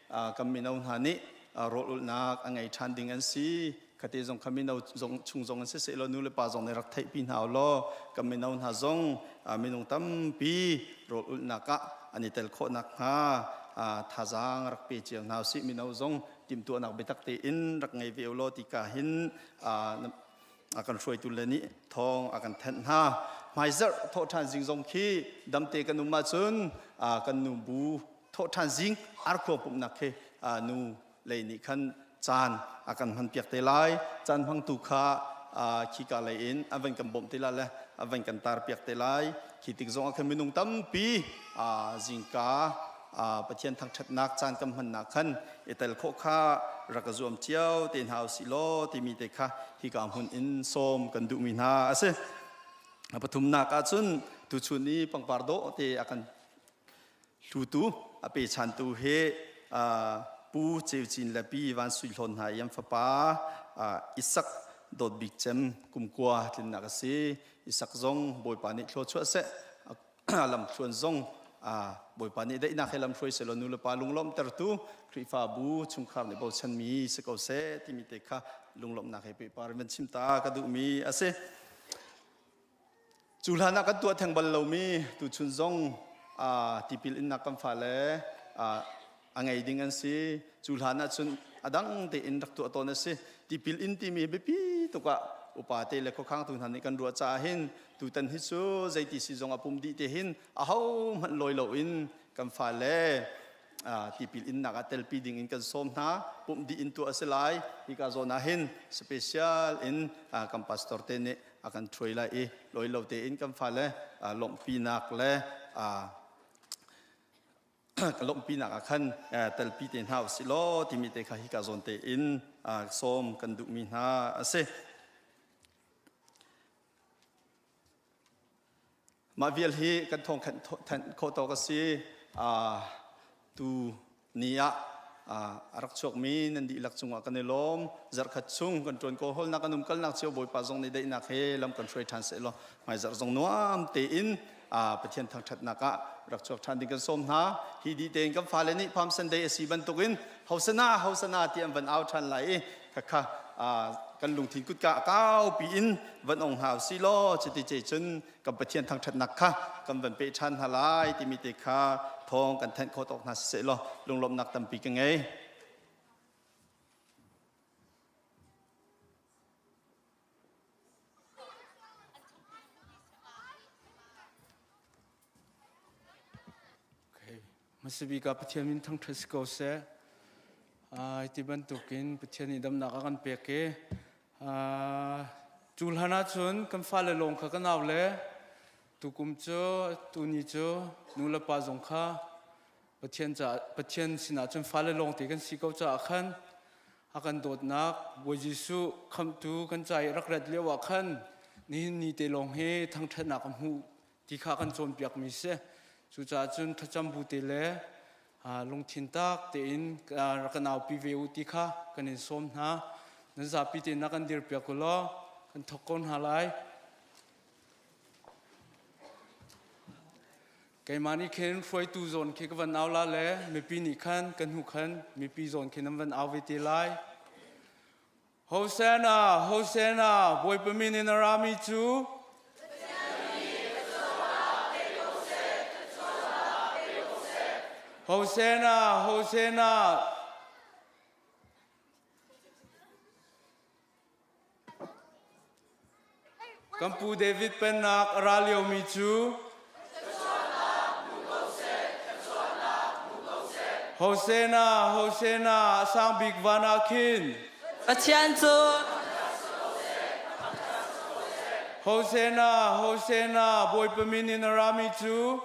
S7: Kan mino hna nih rawl ulhnak a ngei ṭhan ding an si. Khate zong kha mino zong chung zong an si seh law nu le pa zong nih rak theihpi hna u law kan mino hna zong minung tampi rawl ulhnak ah an i tel khawh nakhnga thazaang rak pe cio hna usih. Mino zong timhtuahnak biatak tein rak ngei ve u law ti ka hin a kan hruaitu le nih thawng a kan thenh hna. Hmaizarh thawhṭhan zing zong khi damte kan um ahcun kan nu bu thawhṭhan zing arkhuang pumhnak khi nu lei nih khan caan a kan hmanpiak te lai. Caan hmangtu kha khika lei in an van kan bawmh te lai le an van kan tarpiak te lai. Khi tik zong ah khan minung tampi zingka Pathian thangṭhatnak caan kan hmannak khan i tel khawh kha rak ka zuam cio te hna usih law timi te kha hika hmun in sawm kan duhmi hna a si. A pathumnak ahcun tuchun i pangpar dawh te a kan hlutu a pechantu hi Pu Ceu Cin le Pi Van Sui Hlawn hna i an fapa Isak Dawt Bik Cem kumkua tlinnak a si. Isak zong Bawipa nih thlua chuah seh. Lamthluan zong Bawipa nih daihnak he lamhruai seh law nu le pa lunglawmhtertu Khrihfabu chungkhar nih bochanmi si ko seh timi te kha lunglawmhnak he pehpar in van chim ta ka duhmi a si. Cu hlan ah kan tuah theng bal lomi tuchun zong tipil innak kan fale a ngei ding an si. Cu hlan ah cun a dang tein rak tuah tawn a si. Tipil in timi biapi tuk ah upa te le khuakhangtu hna nih kan ruah caah hin tutan hi cu zeiti si zong a pum dih te hin aho hmanh lawi loin kan fale tipil innak ah telpi ding in kan sawm hna. Pumh dih in tuah a si lai. Hika zawn ah hin special in kan pastor te nih a kan ṭhuai lai i lawi lo tein kan fale lawmhpinak le ka lawmhpinak ah khan telpi te hna usih law timi te kha hika zawn tein sawm kan duhmi hna a si. Mah vial hi kan thawng thanh khawh tawk a si. Tu ni ah a rak chuakmi nan dihlak cungah kan i lawm. Zarhkhat chung kan ṭuan ko hawlnak kan umkalnak cio Bawipa zong nih daihnak he lam kan hruai ṭhan seh law hmaizarh zong nuam tein Pathian thangṭhatnak ah rak chuak ṭhan ding kan sawm hna. Hi dih tein kan fale nih Palm Sunday a si bantukin Hosana Hosana ti an van au ṭhan lai i khakha kan lungthin kutka a kaupi in van ong hna usih law cuti ce cun kan Pathian thangṭhatnak kha kan van peh ṭhan hna lai timi te kha thawng kan thanh khawh tawk hna siseh law lunglawmhnak tampi ka ngei.
S8: Okay. Hmasabik ah Pathian min thangṭhat si ko seh. Ti bantukin Pathian nih damnak a kan pek i cu hlan ahcun kan fale lawng kha kan au le tukum cu tuni cu nu le pa zong kha Pathian ca Pathian sinah cun fale lawng te kan si ko caah khan a kan dawtnak Bawi Jesuh khamhtu kan ca i rak rat lio ah khan nihin ni te lawng hi thangṭhatnak a hmuh ti kha kan cawnpiakmi si. Cucaah cun thlacam bu te le lungthin tak tein rak kan aupi ve u ti kha kan in sawm hna. Nan zapi tein na kan dirpiak u law kan thawk ko hna lai. Keimah nih khin hruaitu zawn khi ka van au la le mipi nih khan kan hnu khan mipi zawn khi nan van au ve te lai. Hosanna, Hosanna, Bawipa min in a rami cu Hosanna, Hosanna. Kan pu David pennak a ra liomi cu Hosanna, Hosanna, a sang bik van ah khin.
S9: Pathian cu
S8: Hosanna, Hosanna, Bawipa min in a rami cu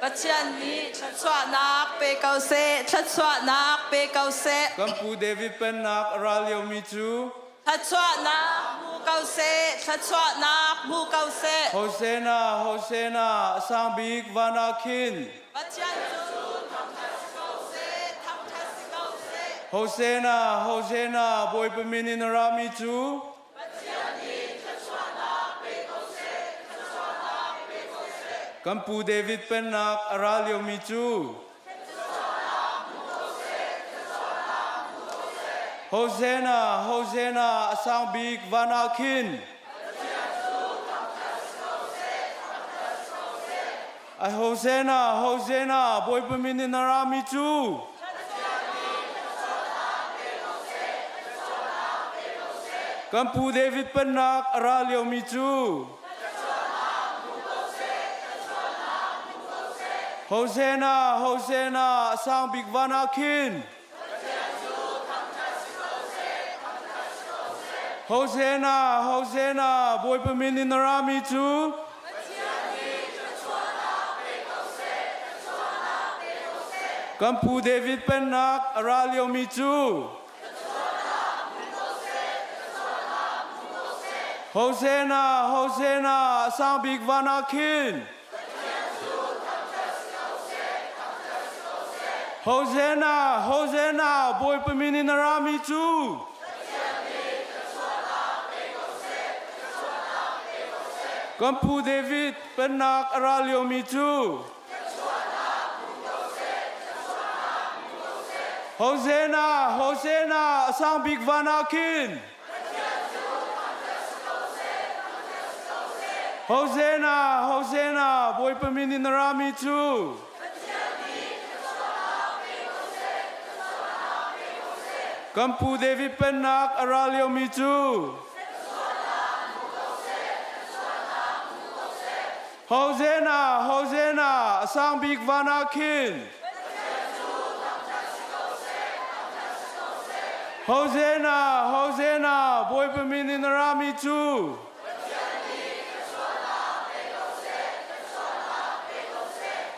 S9: Pathian nih thluachuahnak pe ko seh, thluachuahnak pe ko seh.
S8: Kan pu David pennak a ra liomi cu
S9: Thluachuahnak hmu ko seh, thluachuahnak hmu ko seh.
S8: Hosanna, Hosanna, a sang bik van ah khin.
S9: Pathian cu thangṭhat si ko seh, thangṭhat si ko seh.
S8: Hosanna, Hosanna, Bawipa min in a rami cu Kan pu David pennak a ra liomi cu. Hosanna, Hosanna, a sang bik van ah khin. Ai Hosanna, Hosanna, Bawipa min in a rami cu. Kan pu David pennak a ra liomi cu. Hosanna, Hosanna, a sang bik van ah khin. Hosanna, Hosanna, Bawipa min in a rami cu. Kan pu David pennak a ra liomi cu. Hosanna, Hosanna, a sang bik van ah khin. Hosanna, Hosanna, Bawipa min in a rami cu. Kan pu David pennak a ra liomi cu. Hosanna, Hosanna, a sang bik van ah khin. Hosanna, Hosanna, Bawipa min in a rami cu. Kan pu David pennak a ra liomi cu. Hosanna, Hosanna, a sang bik van ah khin. Hosanna, Hosanna, Bawipa min in a rami cu.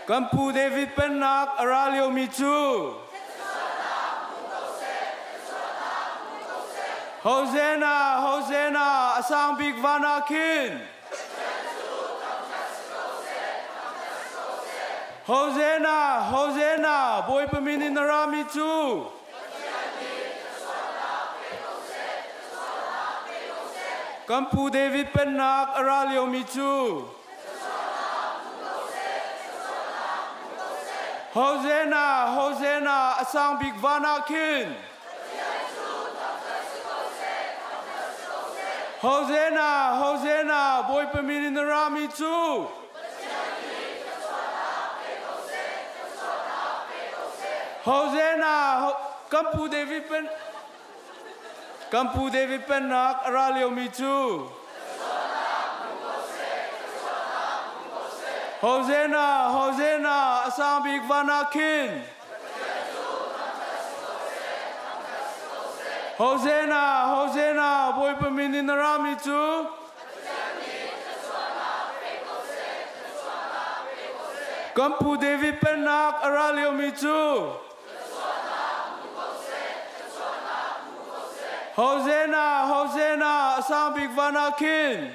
S8: Kan pu David pennak a ra liomi cu. Hosanna, Hosanna, a sang bik van ah khin. Hosanna, Hosanna, Bawipa min in a rami cu. Kan pu David pennak a ra liomi cu. Hosanna, Hosanna, a sang bik van ah khin. Hosanna, Hosanna, Bawipa min in a rami cu. Hosanna, kan pu David pen kan pu David pennak a ra liomi cu. Hosanna, Hosanna, a sang bik van ah khin. Hosanna, Hosanna, Bawipa min in a rami cu. Kan pu David pennak a ra liomi cu. Hosanna, Hosanna, a sang bik van ah khin.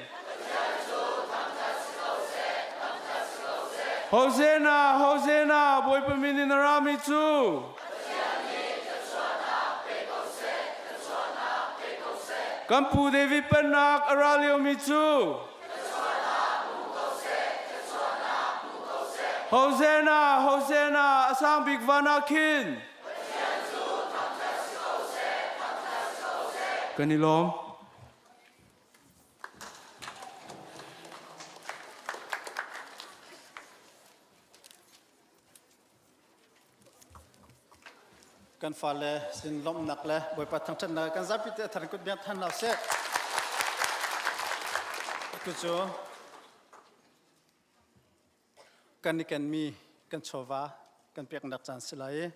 S8: Hosanna, Hosanna, Bawipa min in a rami cu. Kan pu David pennak a ra liomi cu. Hosanna, Hosanna, a sang bik van ah khin. Kan i lawm.
S2: Kan fale sin lawmhnak le Bawipa thangṭhatnak kan zapi te a thar kut biak than hna seh. Atu cu kan i kenmi kan chawva kan peknak caan si lai i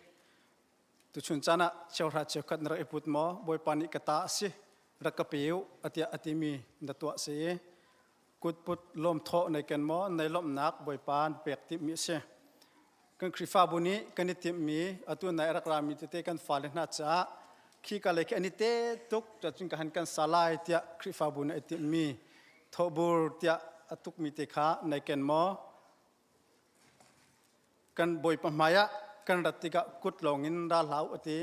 S2: tuchun caan ah cheuhra cheukhat na rak i put maw Bawipa nih ka ta a si rak ka pe u atiah a timi na tuah si i kutput lawmthawh nei ken maw nei lawmhnak Bawipa na pek timhmi a si. Kan Khrihfabu nih kan i timhmi atu nai rak rami tete kan fale hna caah khi ka lei khi an i te tuk cun ka han kan sa lai tiah Khrihfabu nih a timhmi thawhbur tiah a tukmi te kha nei ken maw kan Bawipa hmaiah kan rat tikah kut lawngin ra hlah u a ti.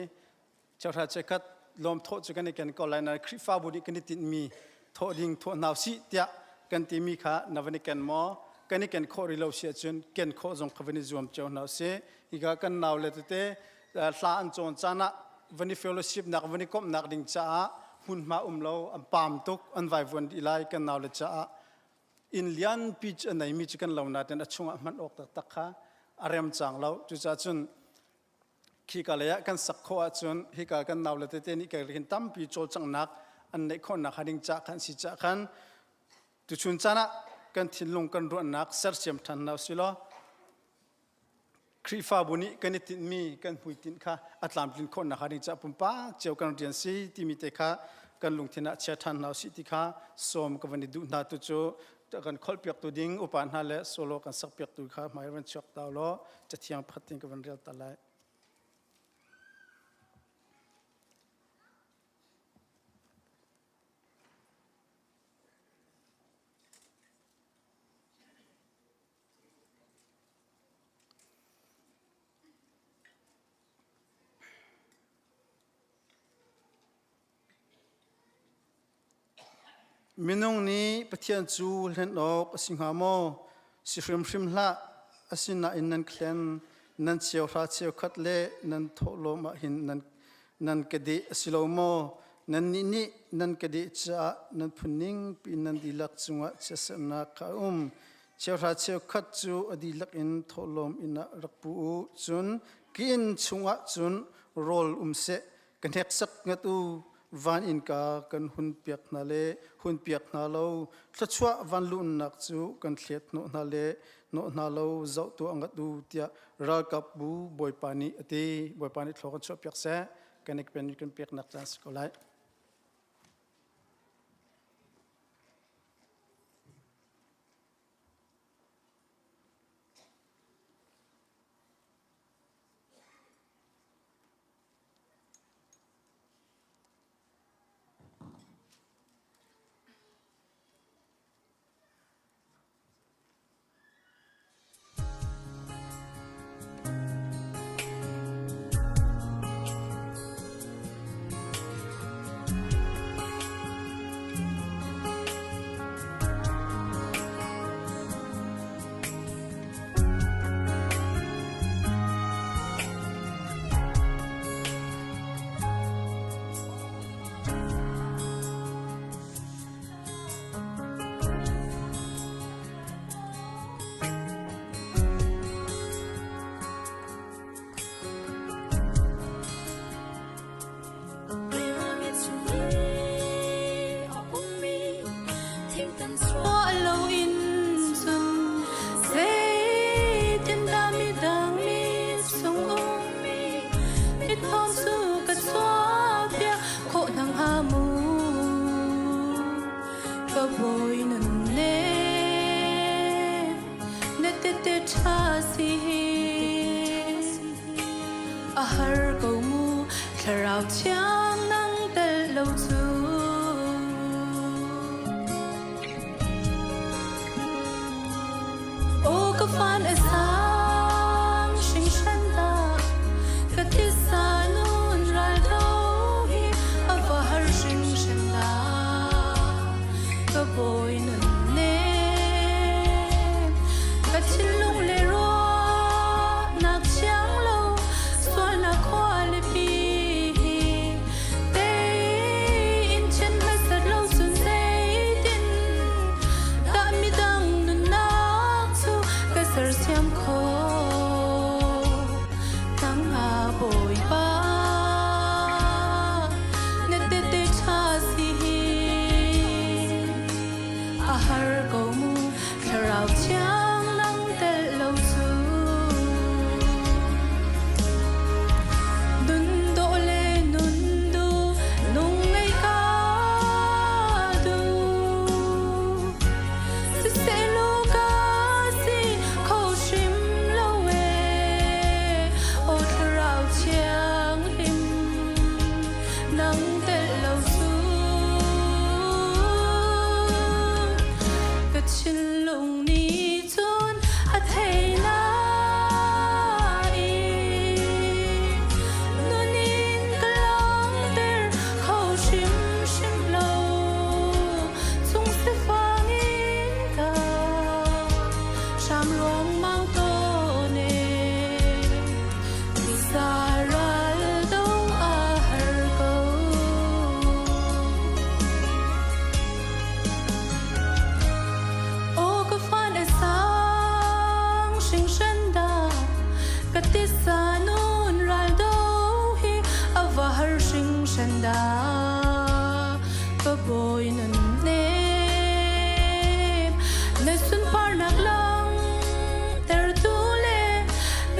S2: Cheuhra cheukhat lawm thawh cu kan i ken ko lai nain Khrihfabu nih kan i tinhmi thawh ding thawh hna usih tiah kan timi kha na van i ken maw? Kan i ken khawh rih lo si ahcun ken khawh zong kha van i zuam cio hna usih. Hika kan naule tete hla an cawn caan ah van i fellowship nak van i komhnak ding caah hmunhma um lo an pam tuk an vaivuan dih lai kan nau le caah inn lianpi a neimi cu kan lo nain a chungah hman awk taktak kha a rem cang lo. Cucaah cun khika lei ah kan sak khawh ahcun hika kan nau le tete nih ka hin tampi cawlcanghnak an neih khawhnak hnga ding ca khan si ca khan tuchun caan ah kan thinlung kan ruahnak sersiam ṭhan hna usilaw Khrihfabu nih kan i tinhmi kan hmuitinh kha a tlamtlin khawhnak hnga ding caah pumpak cio kan rian si timi te kha kan lungthin ah chia ṭhan hna usih ti kha sawm ka van i duh hna. Tu cu kan kholhpiaktu ding upa hna le solo kan sakpiaktu kha hmai van chuak ta law cathiang pakhat in ka van rel ta lai. Minung nih Pathian cu hlen awk a si hnga maw? Si hrimhrim hlah. Asinain nan thlen, nan cheuhra cheukhat le nan thawhlawm ah hin nan, nan ka deh a si lo maw? Nannih nih nan ka deh caah nan phun ning piin nan dihlak cungah chiatserhnak kha a um. Cheuhra cheukhat cu a dihlak in thawhlawm inn ah rak pu u. Cun ka inn chungah cun rawl um seh. Ka hneksak ngat u. Van innka kan hun piak hna le hun piak hna lo. Thluachuah van luhnak cu kan thlet hnawh hna le hnawh hna lo zoh tuah ngat u tiah ralkapbu Bawipa nih a ti. Bawipa nih thlua kan chuahpiak seh. Kan i pen kan peknak caan si ko lai.
S1: A har ko mu thlarau thiang nang tel lo cu. O ka fan a sang hringhran dah ka thisa nun ral do hi a va har hringhran dah ka bawi nun ne ka thinlung le ruahnak thiang lo sualnak khualipi hi tei.
S9: hringhran dah ka bawi nun nem na sunparnak langhtertu le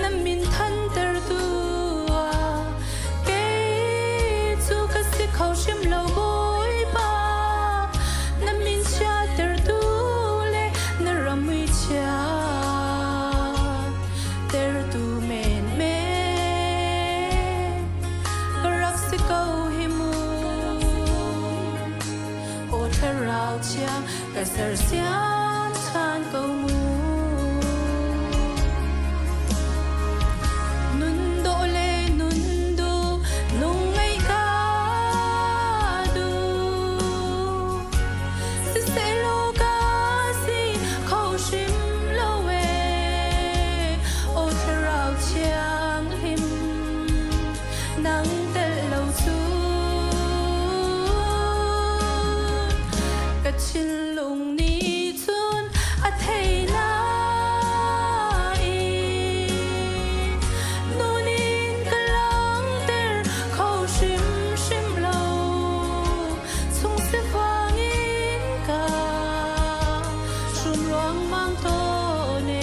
S9: na min thantertu ah kei cu ka si kho hrim lo Bawipa na min chiattertu le na ram mui chia tertu men men ka rak si ko hi mu aw thlarau thiang ka sersiam ṭhan ko mu nun dawh le nun duh nung ngei ka duh siseh ka si kho hrim lo ee aw thlarau thianghlim nang tel lo cu ka thinlung nih cun a thei lai nun in ka langhter kho hrimhrim lo chung sifang in ka hrum ruangmang tawn e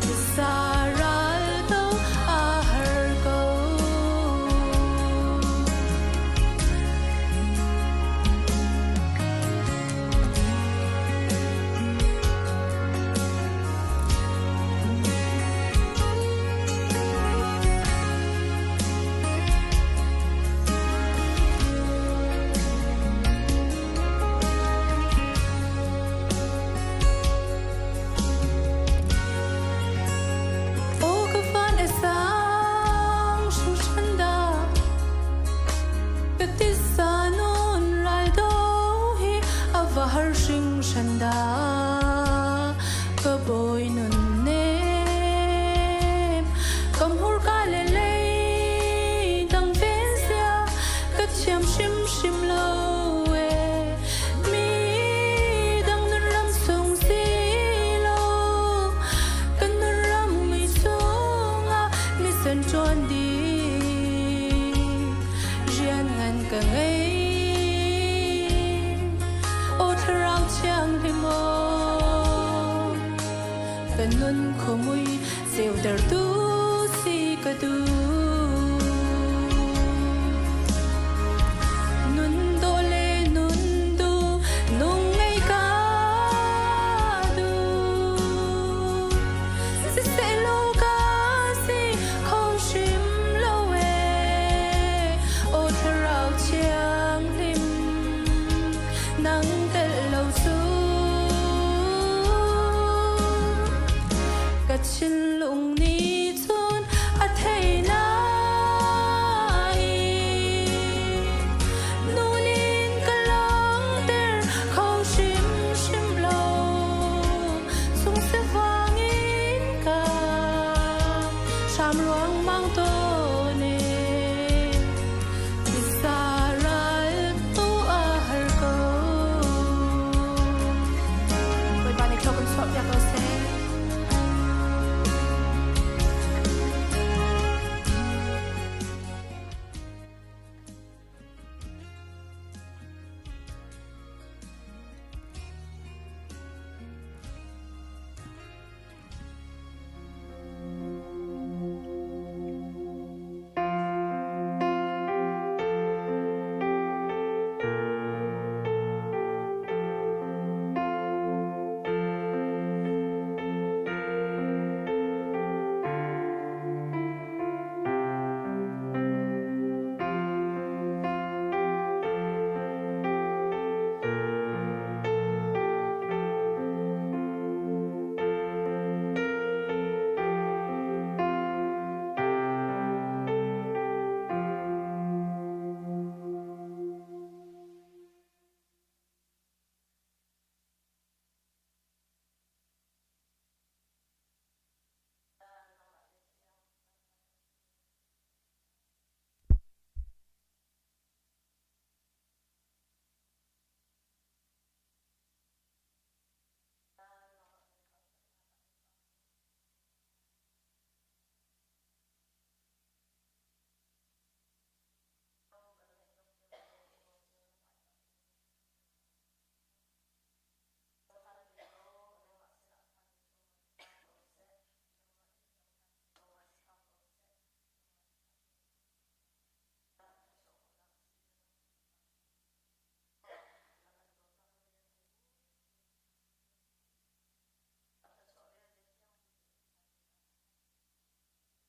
S9: tisa ral do a har ko. Aw ka van a sang hringhran dah ka tisa nun ral do hi a va har hringhran dah ka bawi nun nem ka hmurka le lei dang ven zia ka thiam hrimhrim lo ee mi dang nun ram sung si lo kan nun ram mi chungah mi san ṭuan dih rian ngan ka ngei aw thlarau thianghlim aw ka nun khumui ceutertu si ka duh nun dawh le nun duh nung ngei ka duh siseh law ka si kho hrim lo ee aw thlarau thianghlim nang tel lo cu ka thinlung nih cun a thei.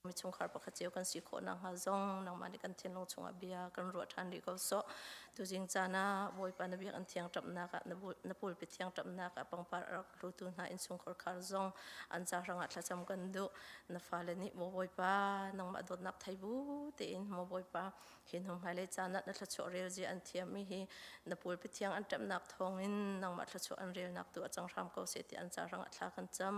S10: Mi chungkhar pakhat cio kan si khawh nakhnga zong nangmah nih kan thinlung chungah bia kan ruah ṭhan rih ko sawh. Tuzing caan ah Bawipa na biakinn thiang ṭamhnak ah na pulpi thiang ṭamhnak ah pangpar a rak hlutu hna innchungkhar khar zong an ca hrangah thlacam kan duh. Na fale nih maw Bawipa nangmah dawtnak thei bu tein maw Bawipa hi hnu hmailei caan ah na thluachuah rel zia an thiam i hi na pulpi thiang an ṭamhnak thawngin nangmah thluachuah an relnak tu a cang hram ko seh ti an ca hrangah thla kan cam.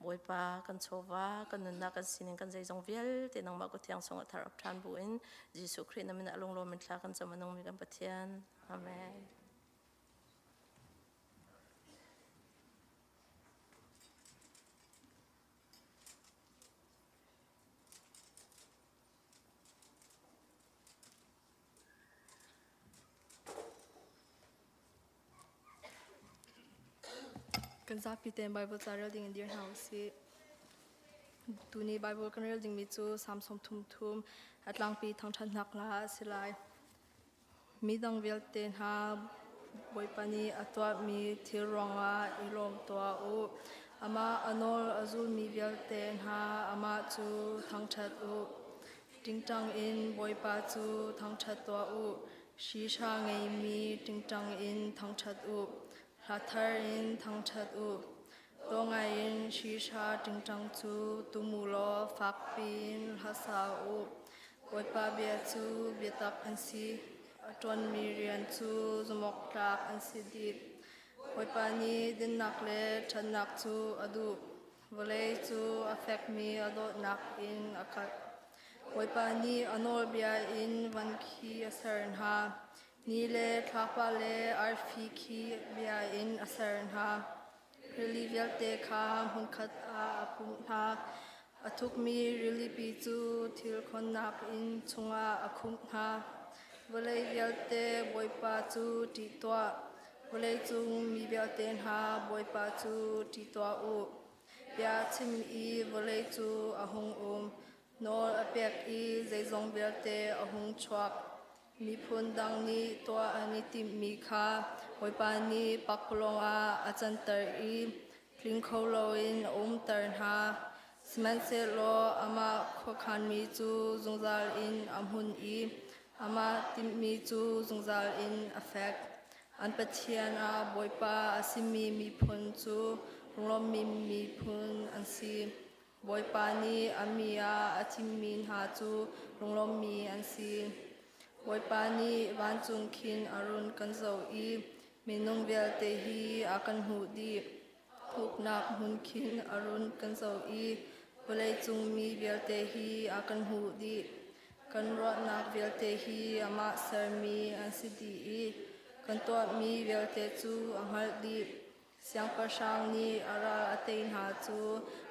S10: Bawipa kan chawva kan nunnak kan sining kan zeizong vialte nangmah kut thiang chungah thar up ṭhan bu in Jesuh Khrih na min ah lunglawm in thla kan cam a nungmi kan Pathian. Amen.
S11: Kan zapi tein Bible ca rel ding in dir hna usih. Tuni Bible kan rel dingmi cu Salm 33 a tlangpi thangṭhatnak hla a si lai. Midang vialte hna Bawipa nih a tuahmi thil ruangah i lawm tuah u. Amah a nawl a zulmi vialte hna amah cu thangṭhat u. Ṭingṭang in Bawipa cu thangṭhat tuah u. Hri-hra ngeimi ṭingṭang in thangṭhat u. Hla thar in thangṭhat u. Taw ngaiin hri-hra ṭingṭang cu tum u law fak piin hla sa u. Bawipa bia cu biatak an si. A ṭuanmi rian cu zumhawktlak an si dih. Bawipa nih dinnak le ṭhatnak cu a duh. Vawlei cu a fekmi a dawtnak in a khat. Bawipa nih a nawlbia in van khi a ser hna. Ni le thlapa le arfi khi bia in a ser hna. Rili vialte kha hmunkhat ah a pumh hna. A thukmi rilipi cu thil khonnak inn chungah a khumh hna. Vawlei vialte Bawipa cu ṭih tuah. Vawleicung mi vialte hna Bawipa cu ṭih tuah u. Bia chim i vawlei cu a hung um. Nawl a pek i zeizong vialte a hung chuak. Miphun dang nih tuah an i timhmi kha Bawipa nih pakpalawng ah a canter i tling kho loin a umter hna. Sihmanhsehlaw amah khuakhanmi cu zungzal in a hmun i amah timhmi cu zungzal in a fek. An Pathian ah Bawipa a simi miphun cu lunglawmmi miphun an si. Bawipa nih a mi ah a thimmi hna cu lunglawmmi an si. Bawipa nih vancung khin a run kan zoh i minung vialte hi a kan hmuh dih. Thuknak hmun khin a run kan zoh i vawleicung mi vialte hi a kan hmuh dih. Kan ruahnak vialte hi amah sermi an si dih i kan tuahmi vialte cu a hngalh dih. Siangpahrang nih a ral a tei hna cu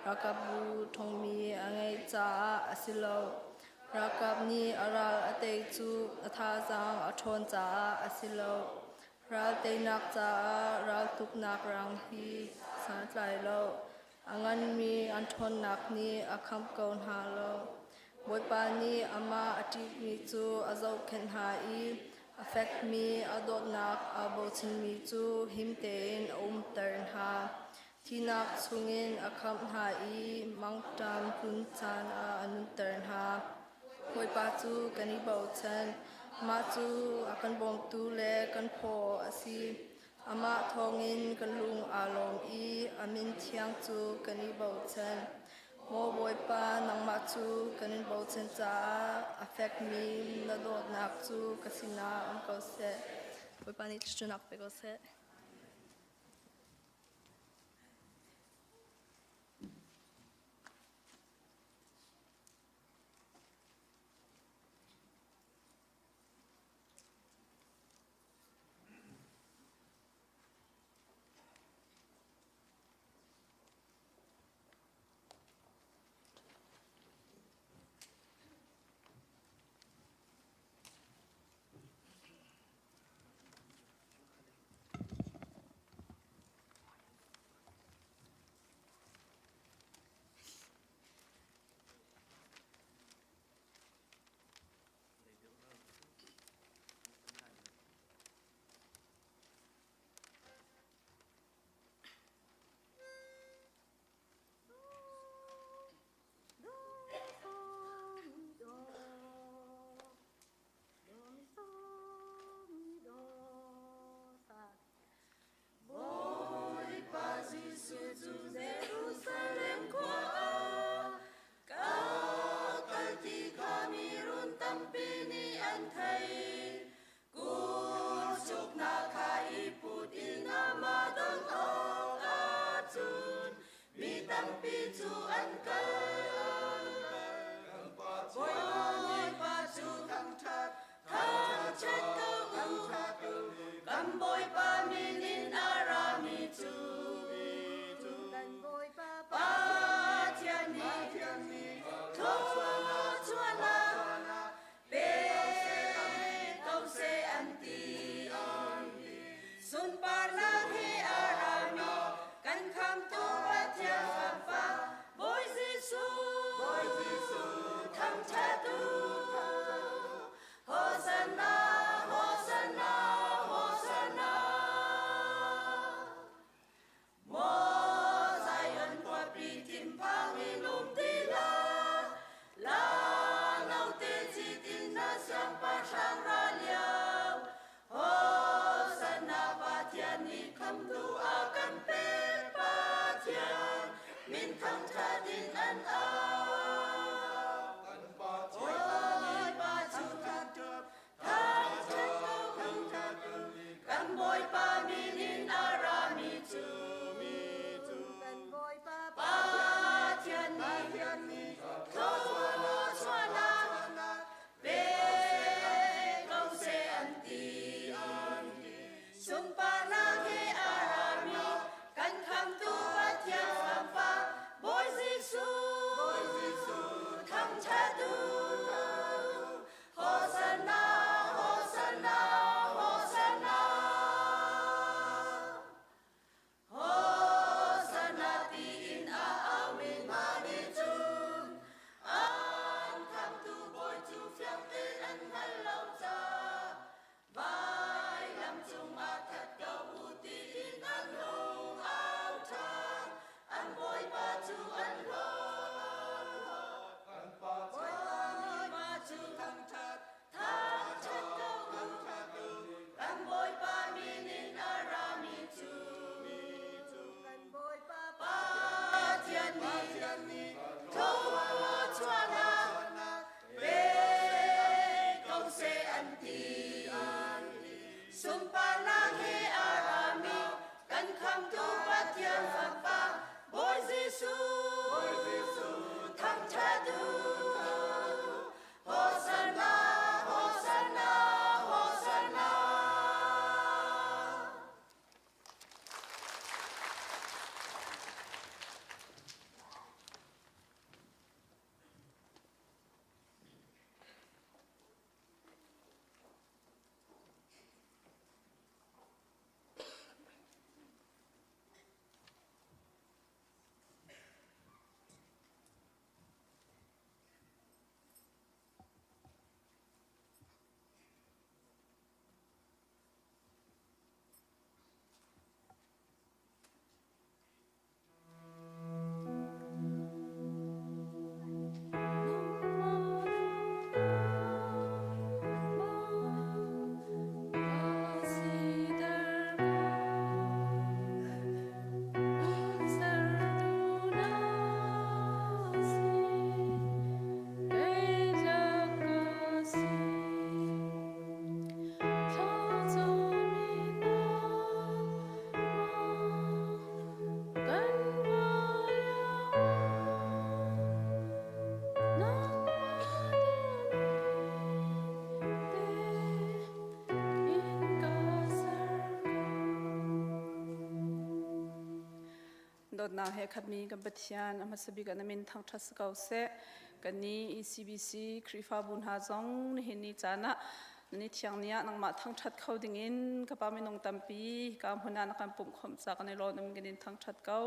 S11: ralkapbu ṭhawngmi a ngeih caah a si lo. Ralkap nih a ral a tei cu a thazaang a ṭhawn caah a si lo. Ral teinak caah raltuknak rang hi santlai lo. A nganmi an ṭhawnnak nih a khamh ko hna lo. Bawipa nih amah a ṭihmi cu a zohkhenh hna i a fekmi a dawtnak aa bochanmi cu him tein a umter hna. Thihnak chungin a khamh hna i mangṭam tlun caan ah a nunter hna. Bawipa cu kan i bochan. Mah cu a kan bawmtu le kan phaw a si. Amah thawngin kan lung aa lawm i a min thiang cu kan i bochan. Maw Bawipa, nangmah cu kan in bochan caah a fekmi na dawtnak cu ka sinah um ko seh. Bawipa nih thluachuahnak pe ko seh.
S1: thei. Kutsuknak kha i put in amah don awk ahcun mi tampi cu an kal. Bawipa cu thangṭhat, thangṭhat ko u. Kan Bawipa min in a rami cu. Pathian nih thluachuahnak pe ko seh an ti. Sunparnak he a rami kan khamtu Pathian Fapa Bawi Jesuh thangṭhat u. Hosanna, Hosanna, Hosanna. Maw Zion khuapi thinphang in um ti hlah, la note cit in na siangpahrang ra lio. Hosanna Pathian nih khamtu a kan pek, Pathian min thangṭhat in an au. Bawipa cu thangṭhat ko u, kan Bawipa min in a rami cu. Pathian nih thluachuahnak pe ko seh an ti. Sunparnak he a rami kan khamtu Pathian Fapa Bawi Jesuh thangṭhat u. Hosanna, Hosanna, Hosanna. Hosanna tiin a aumi hna nih cun an khamtu Bawi cu fiang tein an hngal lo caah vailam cungah that ko u tiin an hung au ṭhan. An Bawipa cu an hlawt. Bawipa cu thangṭhat, thangṭhat ko u. Kan Bawipa min in a rami cu. Pathian nih thluachuahnak pe ko seh an ti. Sunparnak he a rami kan khamtu Pathian Fapa Bawi Jesuh thangṭhat u. Hosanna, Hosanna, Hosanna.
S12: Dawtnak he khatmi kan Pathian a hmasa bik ah na min thangṭhat si ko seh. Kannih ECBC Khrihfabu hna zong nihin ni caan ah ni thiang ni ah nangmah thangṭhat kho dingin ka pa minung tampi ka hmun ah na kan pumh khawmh ca kan i lawm kan in thangṭhat ko.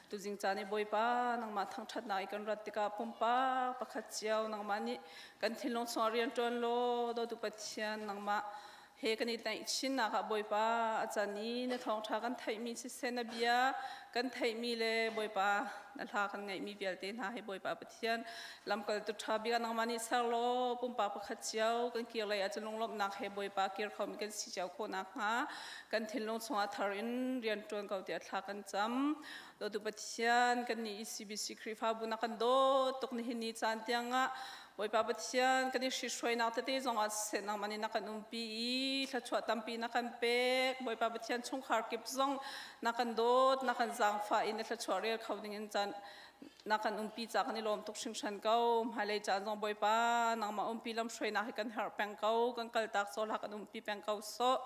S12: Tuzing caan i Bawipa nangmah thangṭhatnak i kan rat tikah pumpak pakhat cio nangmah nih kan thinlung chungah rian ṭuan law dawtu Pathian nangmah he kan i tlaih chinnak ah Bawipa a can i na thawngṭha kan theihmi siseh na bia kan theihmi le Bawipa na hla kan ngaihmi vialte hna hi Bawipa Pathian lamkaltu ṭha bik ah nangmah nih ser law pumpak pakhat cio kan kir lei ah cun lunglawmhnak he Bawipa kir khomi kan si cio khawh nakhnga kan thinlung chungah thar in rian ṭuan ko tiah thla kan cam. Dawtu Pathian kan nih ECBC Khrihfabu na kan dawt tuk nihin ni caan tiangah. Bawipa Pathian kan i hrithruainak tete zongah siseh nangmah nih na kan umpi i thluachuah tampi na kan pek. Bawipa Pathian chungkhar kip zong na kan dawt, na kan zaangfah i na thluachuah rel kho dingin caan na kan umpi ca kan i lawm tuk hringhran ko. Hmailei caan zong Bawipa nangmah umpi lamhruainak hi kan herh peng ko, kan kaltak sawh hlah kan umpi peng ko sawh.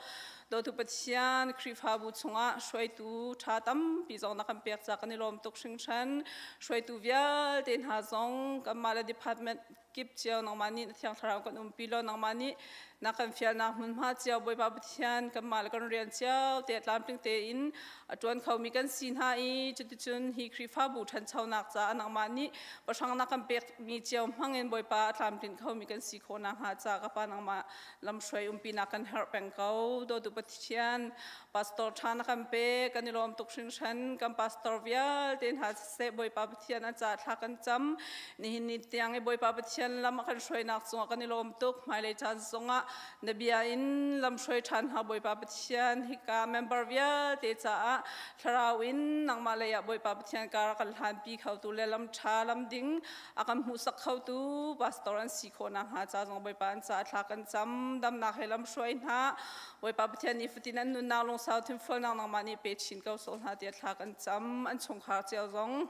S12: Dawtu Pathian Khrihfabu chungah hruaitu ṭha tampi zong na kan pek ca kan i lawm tuk hringhran. Hruaitu vialte hna zong kanmah le department kip cio nangmah nih na Thiang Thlarau kan umpi law nangmah nih na kan fialnak hmunhma cio Bawipa Pathian kanmah le kan rian cio te tlamtling tein a ṭuan khomi kan si hna i cuticun hi Khrihfabu ṭhanchonak caah nangmah nih pahrang na kan pekmi cio hmangin Bawipa a tlamtlin khomi kan si khawh nakhnga ca ka Pa nangmah lamhruai umpinak kan herh peng ko. Dawtu Pathian, pastor ṭha na kan pe, kan i lawm tuk hringhran. Kan pastor vialte hna siseh Bawipa Pathian a ca thla kan cam. Nihin ni tiang i Bawipa Pathian lam a kan hruainak cungah kan i lawm tuk. Hmailei caan zongah na bia in lamhruai ṭhan hna Bawipa Pathian hika member vialte caah thlarau in nangmah lei ah Bawipa Pathian kar kan hlanpi khotu le lam ṭha lam ding a kan hmuhsak khotu pastor an si khawh nakhnga ca zong Bawipa an ca thla kan cam damnak he lam hruai hna Bawipa Pathian nih fatin an nunnak lungsau thinfualnak nangmah nih pe chin ko sawh hna tiah thla kan cam an chungkhar cio zong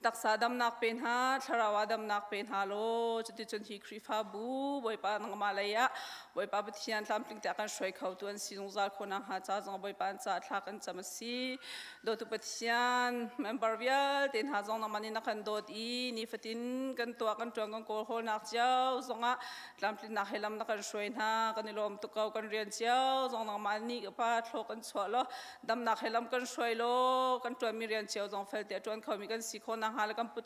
S12: taksa damnak pe hna thlarau ah damnak pe hna law cuticun hi Khrihfabu Bawipa nangmah lei ah Bawipa Pathian tlamtling te kan hruai kho tu an si zungzal khawh nakhnga ca zong Bawipa an ca thla kan cam a si Dawtu Pathian, member vialte hna zong nangmah nih na kan dawt i nifatin kan tuah kan ṭuan kan kawl hawlnak cio zongah tlamtlinnak he lam na kan hruai hna kan i lawm tuk ko kan rian cio zong nangmah nih ka pa thlaw kan chuah law damnak he lam kan hruai law kan ṭuanmi rian cio zong felte a ṭuan khomi kan si khawh nakhnga le kan put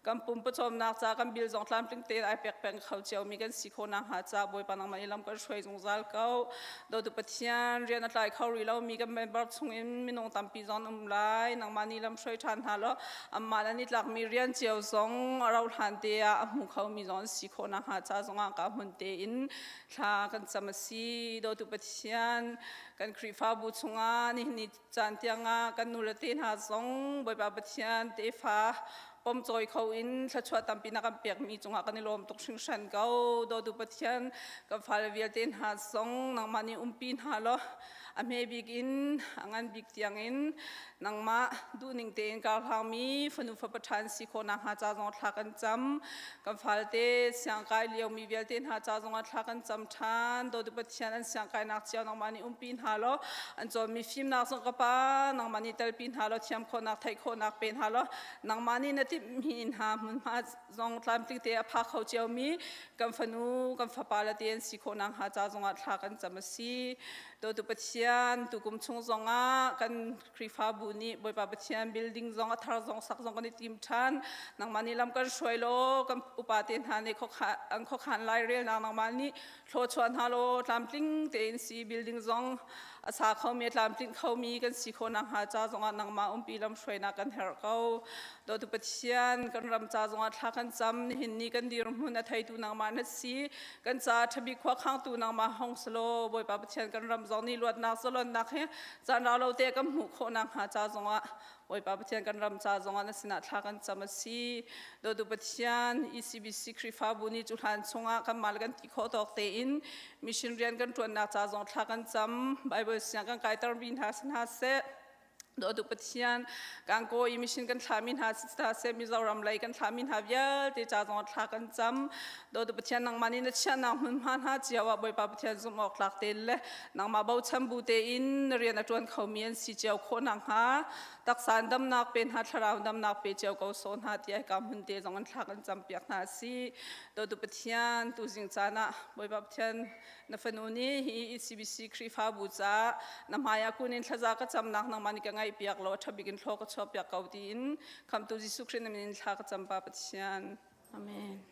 S12: kan pum pawcawmnak ca kan bil zong tlamtling tein ai pek peng kho ciomi kan si khawh nakhnga ca Bawipa nangmah nih lam kan hruai zungzal ko. Dawtu Pathian rian a tlai kho rih lomi kan member chungin minung tampi zong um lai nangmah nih lam hruai ṭhan hna law anmah le an i tlakmi rian cio zong a rauh hlan te ah a hmu khomi zong an si khawh nakhnga ca zongah ka hmun tein thla kan cam a si. Dawtu Pathian kan Khrihfabu chungah nihin ni caan tiangah kan nu le te hna zong Bawipa Pathian tefa pomcawi kho in thluachuah tampi na kan pekmi cungah kan i lawm tuk hringhran ko. Dawtu Pathian kan fale vialte hna zong nangmah nih umpi hna law a hme bik in a ngan bik tiang in nangmah duhning tein kar hlangmi fanu fapa ṭhan si khawh nakhnga ca zong thla kan cam. Kan falte siangkai liomi vialte hna ca zongah thla kan cam ṭhan. Dawtu Pathian an siangkainak cio nangmah nih umpi hna law an cawnmi fimnak zong ka pa nangmah nih telpi hna law thiam khawhnak theih khawhnak pe hna law nangmah nih na timhmi hna hmunhma zong tlamtling te a pha kho ciomi kan fanu kan fapa le te an si khawh nakhnga ca zongah thla kan cam a si. Dawtu Pathian tukum chung zongah kan Khrihfabu nih Bawipa Pathian building zong a thar zong sak zong kan i tim ṭhan. Nangmah nih lam kan hruai law kan upa te hna nih an khuakhan lairelnak nangmah nih thluachuah hna law tlamtling tein si building zong a sa khomi a tlamtlinh khomi kan si khawh nakhnga ca zongah nangmah umpi lam hruainak kan herh ko. Dawtu Pathian kan ram ca zongah thla kan cam nihin ni kan dirhmun a theitu nangmah na si. Kan ca ṭhabik khuakhangtu nangmah hong selaw Bawipa Pathian kan ram zong nih luatnak zalonnak he caan rau lo te kan hmuh khawh nakhnga ca zongah Bawipa Pathian kan ram ca zongah na sinah thla kan cam a si. Dawtu Pathian ECBC Khrihfabu nih cu hlan chungah kanmah le kan ti khawh tawk tein mission rian kan ṭuannak ca zong thla kan cam. Bible siang kan kaiter mi hna si hna seh. Dawtu Pathian Kangkaw i mission kan thlahmi hna si seh Mizoram lei kan thlahmi hna vialte ca zongah thla kan cam. Dawtu Pathian nangmah nih na chiahnak hmunhma hna cio ah Bawipa Pathian zumh awk tlak tein le nangmah bochan bu tein na rian a ṭuan khomi an si cio khawh nakhnga taksa in damnak pe hna thlarau damnak pe cio ko sawh hna tiah hika hmun te zong in thla kan campiak hna a si. Dawtu Pathian tuzing caan ah Bawipa Pathian na fanu nih hi ECBC Khrihfabu caah na hmaiah kun in thlaza ka camnak nangmah nih ka ngaihpiak law a ṭha bik in thlaw ka chuahpiak ko tiin Khamhtu Jesuh Khrih na min in thla ka cam Pa Pathian. Amen.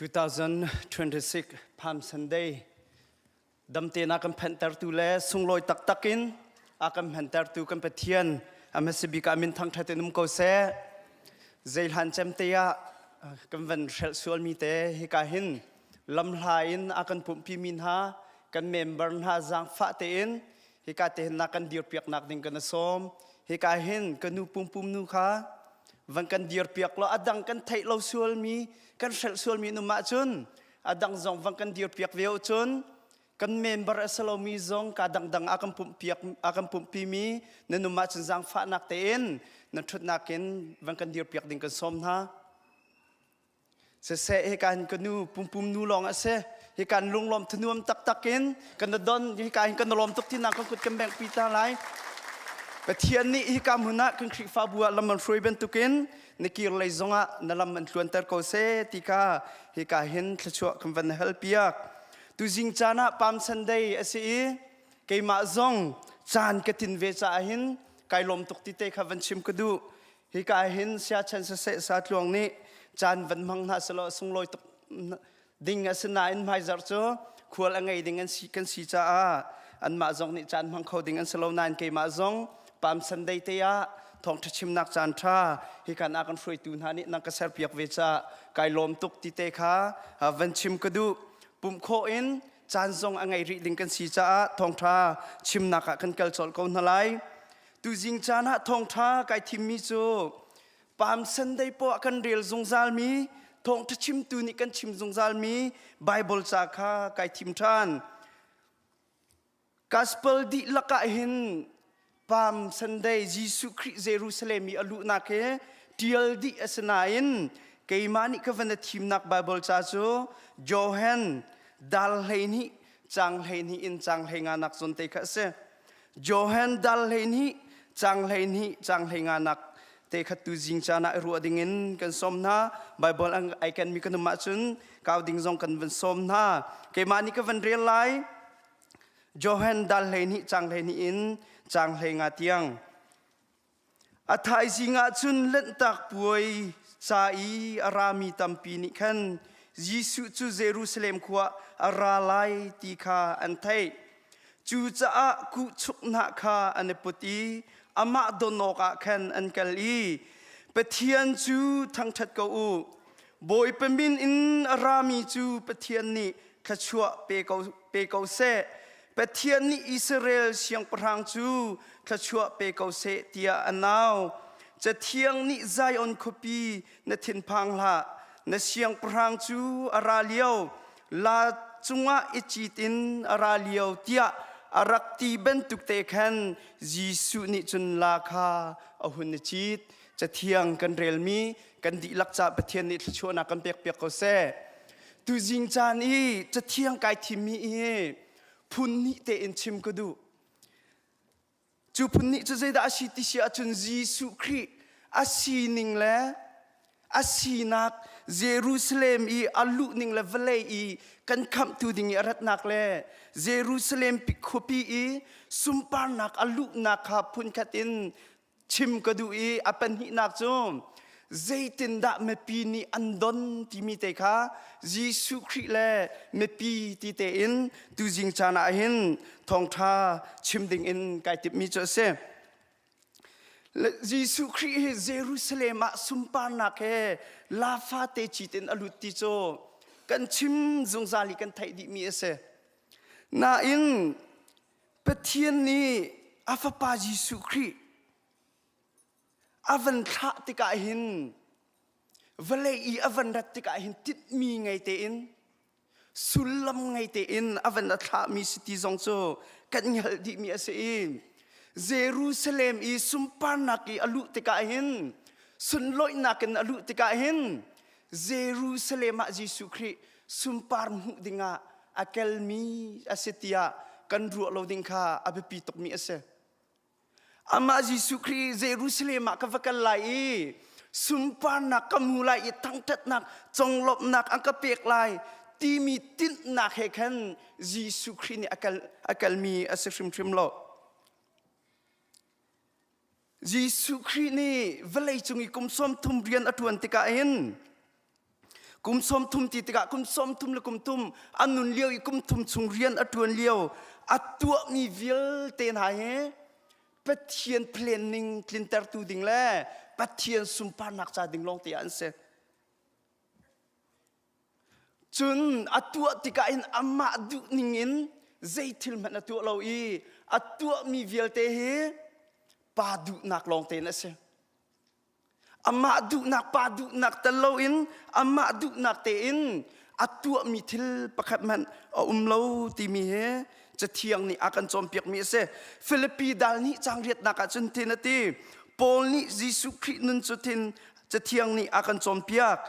S13: 2026 Palm Sunday damte na kan phentertu le sunglawi taktak in a kan phentertu kan Pathian a hmasabik ah min thangṭhat in um ko seh. Zeihlan cem te ah kan van hrelh sualmi te hika hin lamhla in a kan pumhpi mi hna kan member hna zaangfah tein hika te hin na kan dirpiaknak ding kan sawm. Hika hin ka nu pumpum nu kha van kan dirpiak lo a dang kan theih lo sualmi kan hrelh sualmi num ahcun a dang zong van kan dirpiak ve cun kan member a si lomi zong ka dangdang a kan pumhpiak a kan pumhpimi na num ahcun zaangfahnak tein na ṭhutnak in van kan dirpiak ding kan sawm hna. Siseh hika hin ka nu pumpum nu lawng a si. Hika in lunglawm thanuam taktak in kan don hika hin kan lawm tuk tinak kan kut kan bengh pi ta lai. Pathian nih hika hmun ah kan Khrihfabu ah lam an hruai bantukin na kir lei zongah na lam an tluanter ko seh ti kha hika hin thluachuah kan van hal piak. Tuzing caan ah Palm Sunday a si i keimah zong caan ka tin ve caah hin kai lawm tuk ti te kha van chim ka duh. Hika hin siachan siseh satluang nih caan van hmang hna selaw sunglawi tuk ding a si nain hmaizarh cu khual a ngei ding an si kan si caah anmah zong nih caan hmang kho ding an si lo nain keimah zong Palm Sunday te ah thawngṭha chimnak caan ṭha hikan ah kan hruaitu hna nih nang ka serpiak ve ca kai lawm tuk ti te kha van chim ka duh. Pumh khawh in caan zong a ngei rih ding kan si caah thawngṭha chimnak ah kan kal colh ko hna lai. Tuzing caan ah thawngṭha kai thimmi cu Palm Sunday poah kan rel zungzalmi thawngṭha chimtu nih kan chim zungzalmi Bible ca kha kai thim ṭhan. Gospel dihlak ah hin Palm Sunday Jesuh Khrih Jerusalem i a luhnak hi ṭial dih a si nain keimah nih ka van a thimnak Bible ca cu Johan dal 12 cang 12 in cang 15 nak zawn te kha a si. Johan dal 12 cang 12 cang 15 nak te khat tu zing caan ah i ruah ding in kan sawm hna. Bible an ai ken mi kan um ahcun kau ding zong kan van sawm hna. Keimah nih ka van rel lai. Johan dal 12 cang 12 in cang 15 tiang. A thaizing ah cun Lanhtak Puai ca i a rami tampi nih khan Jesuh cu Jerusalem khua a ra lai ti kha an theih. Cucaah kuhchuk hnah kha an i put i amah don awkah khan an kal i, Pathian cu thangṭhat ko u. Bawipa min in a rami cu Pathian nih thluachuah pe ko, pe ko seh. Pathian nih Israel siangpahrang cu thluachuah pe ko seh tiah a nau. Cathiang nih Zion khuapi na thinphang hlah. Na siangpahrang cu a ra lio. La cungah i cit in a ra lio tiah a rak ti bantuk te khan Jesuh nih cun la kha a hun i cit. Cathiang kan relmi kan dihlak ca Pathian nih thluachuahnak kan pekpiak ko seh. Tuzing caan i cathiang kai thimmi hi phun hnih tein chim ka duh. Cu phun nih cu zeidah a si ti si ahcun Jesuh Khrih a sining le a sinak Jerusalem i a luhning le vawlei i kan khamhtu ding i a ratnak le Jerusalem khuapi i sunparnak a luhnak kha phunkhat in chim ka duh i a pahnihnak cu zeitindah mipi nih an don timi te kha Jesuh Khrih le mipi ti tein tuzing caan ah hin thawngṭha chim ding in kai timhmi cu a si. Jesuh Khrih hi Jerusalem ah sunparnak he lafa te cit in a lut ti cu kan chim zungzal i kan theih dihmi a si. Nain Pathian nih a fapa Jesuh Khrih a van thlah tikah hin vawlei i a van rat tikah hin tinhmi ngei tein sullam ngei tein a van a thlahmi si ti zong cu kan hngalh dihmi a si i Jerusalem i sunparnak i a luh tikah hin sunlawihnak in a luh tikah hin Jerusalem ah Jesuh Khrih sunpar hmuh dingah a kelmi a si tiah kan ruah lo ding kha a biapi tukmi a si. Amah Jesuh Khrih Jerusalem ah ka va kal lai i sunparnak ka hmu lai i thangṭhatnak conglawmhnak an ka pek lai timi tinhnak he khan Jesuh Khrih nih a kal a kalmi a si hrimhrim lo. Jesuh Khrih nih vawleicung i kum 30 rian a ṭuan tikah hin. Kum 30 ti tikah kum 30 le kum thum an nun lio i kum thum chung rian a ṭuan lio a tuahmi vialte hna hi Pathian planning tlintertu ding le Pathian sunparnak ca ding lawng te ah an si. Cun a tuah tikah in amah duh ning in zei thil hmanh a tuah lo i a tuahmi vialte hi pa duhnak lawng tein a si. Amah duhnak pa duhnak tel loin amah duhnak tein a tuahmi thil pakhat hmanh a um lo timi hi Cathiang nih a kan cawnpiakmi a si. Filipi dal nih caang riatnak ah cun thin a ti. Paul nih Jesuh Khrih nun cu thin Cathiang nih a kan cawnpiak.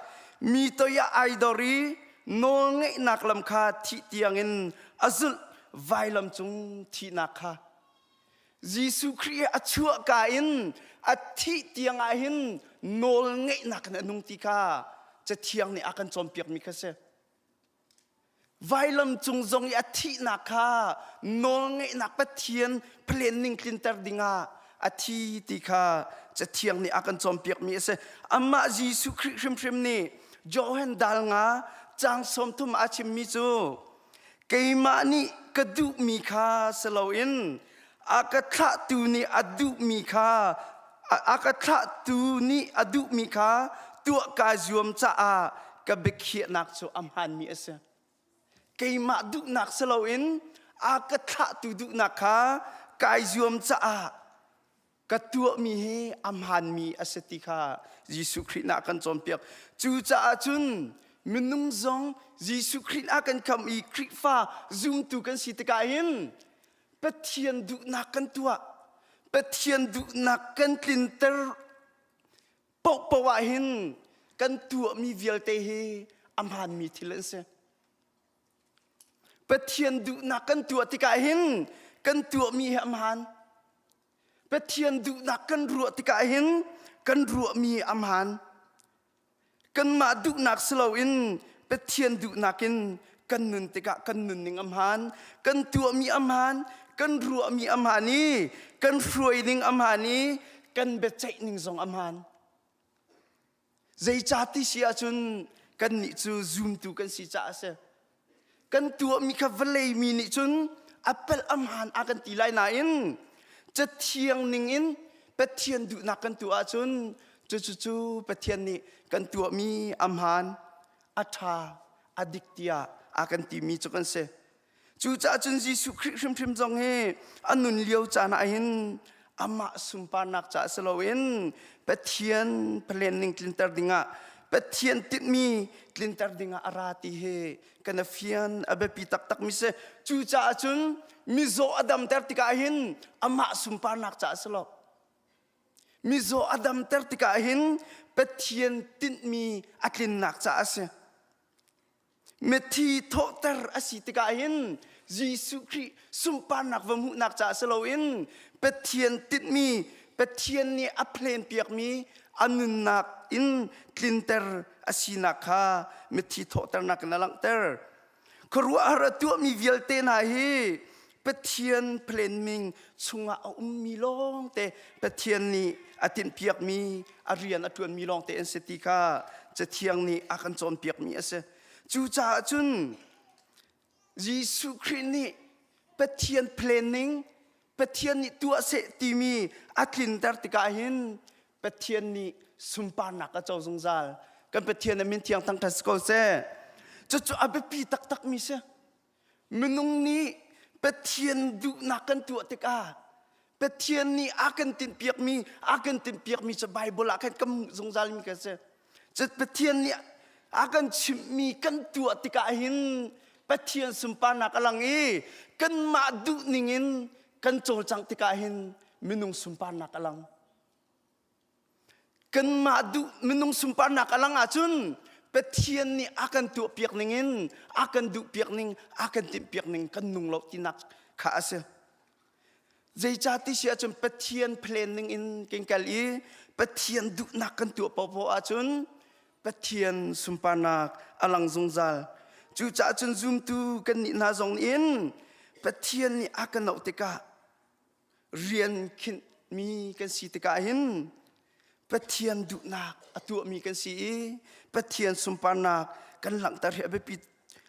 S13: Mi toi ah ai dor i nawlngeihnak lam kha thih tiangin a zulh vailam cung thihnak kha. Jesuh Khrih a chuahka in a thih tiang ah hin nawlngeihnak in a nung ti kha Cathiang nih a kan cawnpiakmi kha si. Vailam cung zong i a thihnak kha nawlngeihnak Pathian planning tlinter dingah a thi ti kha Cathiang nih a kan cawnpiakmi a si. Amah Jesuh Khrih hrimhrim nih Johan dal nga caang 30 a chimmi cu keimah nih ka duhmi kha si loin a ka thlahtu nih a duhmi kha a ka thlahtu nih a duhmi kha tuah kaa zuam caah ka biakhiahnak cu a hmaanmi a si. Keimah duhnak si loin a ka thlahtu duhnak kha kai zuam caah ka tuahmi hi a hmaanmi a si ti kha Jesuh Khrih nih a kan cawnpiak. Cucaah cun minung zong Jesuh Khrih a kan khamh i Khrihfa zumtu kan si tikah hin Pathian duhnak kan tuah Pathian duhnak kan tlinter paohpaoh ah hin kan tuahmi vialte hi a hmaanmi thil an si. Pathian duhnak kan tuah tikah hin kan tuahmi hi a hmaan. Pathian duhnak kan ruah tikah hin kan ruahmi a hmaan. Kanmah duhnak si loin Pathian duhnak in kan nun tikah kan nunning a hmaan, kan tuahmi a hmaan, kan ruahmi a hmaan i kan hruaining a hmaan i kan biaceihning zong a hmaan. Zeicah ti si ahcun kannih cu zumtu kan si caah a si. Kan tuahmi kha vawlei mi nih cun a pelh a hmaan a kan ti lai nain cathiang ningin Pathian duhnak kan tuah ahcun cucu Pathian nih kan tuahmi a hmaan, a ṭha, a dik tiah a kan timi cu kan si. Cucaah cun Jesuh Khrih hrimhrim zong hi a nun lio caan ah hin amah sunparnak caah si loin Pathian planning tlinter dingah Pathian tinhmi tlinter dingah a ra ti hi kan a fian a biapi taktak mi si. Cucaah cun mizaw a damter tikah hin amah sunparnak caah si lo. Mizaw a damter tikah hin Pathian tinhmi a tlinnak caah a si. Mithi thawhter a si tikah hin Jesuh Khrih sunparnak va hmuhnak caah si loin Pathian tinhmi, Pathian nih a plan piakmi a nunnak in tlinter a sinak kha mithi thawhternak in a langhter. Khuaruahhar a tuahmi vialte hna hi Pathian planning chungah a ummi lawngte Pathian nih a tinhpiakmi a rian a ṭuanmi lawngte an si ti kha Cathiang nih a kan cawnpiakmi a si. Cucaah cun Jesuh Khrih nih Pathian planning Pathian nih tuah seh timi a tlinter tikah hin Pathian nih sunparnak a co zungzal. Kan Pathian a min thiang thangṭhat si ko seh. Cucu a biapi taktakmi si. Minung nih Pathian duhnak kan tuah tikah Pathian nih a kan tinhpiakmi a kan tinhpiakmi cu Bible ah khan kan hmuh zungzalmi kan si. Cu Pathian nih a kan chimhmi kan tuah tikah hin Pathian sunparnak a lang i kanmah duh ningin kan cawlcangh tikah hin minung sunparnak a lang. Kanmah duh minung sunparnak a lang ahcun Pathian nih a kan tuahpiak ning in a kan duhpiak ning a kan timhpiak ning kan nung lo tinak kha a si. Zeicah ti si ahcun Pathian plan ning in kan kal i Pathian duhnak kan tuah paohpaoh ahcun Pathian sunparnak a lang zungzal. Cucaah cun zumtu kan nih hna zong in Pathian nih a kan auh tikah rian khinhmi kan si tikah hin. Pathian duhnak a tuahmi kan si i Pathian sunparnak kan langhter hi a biapi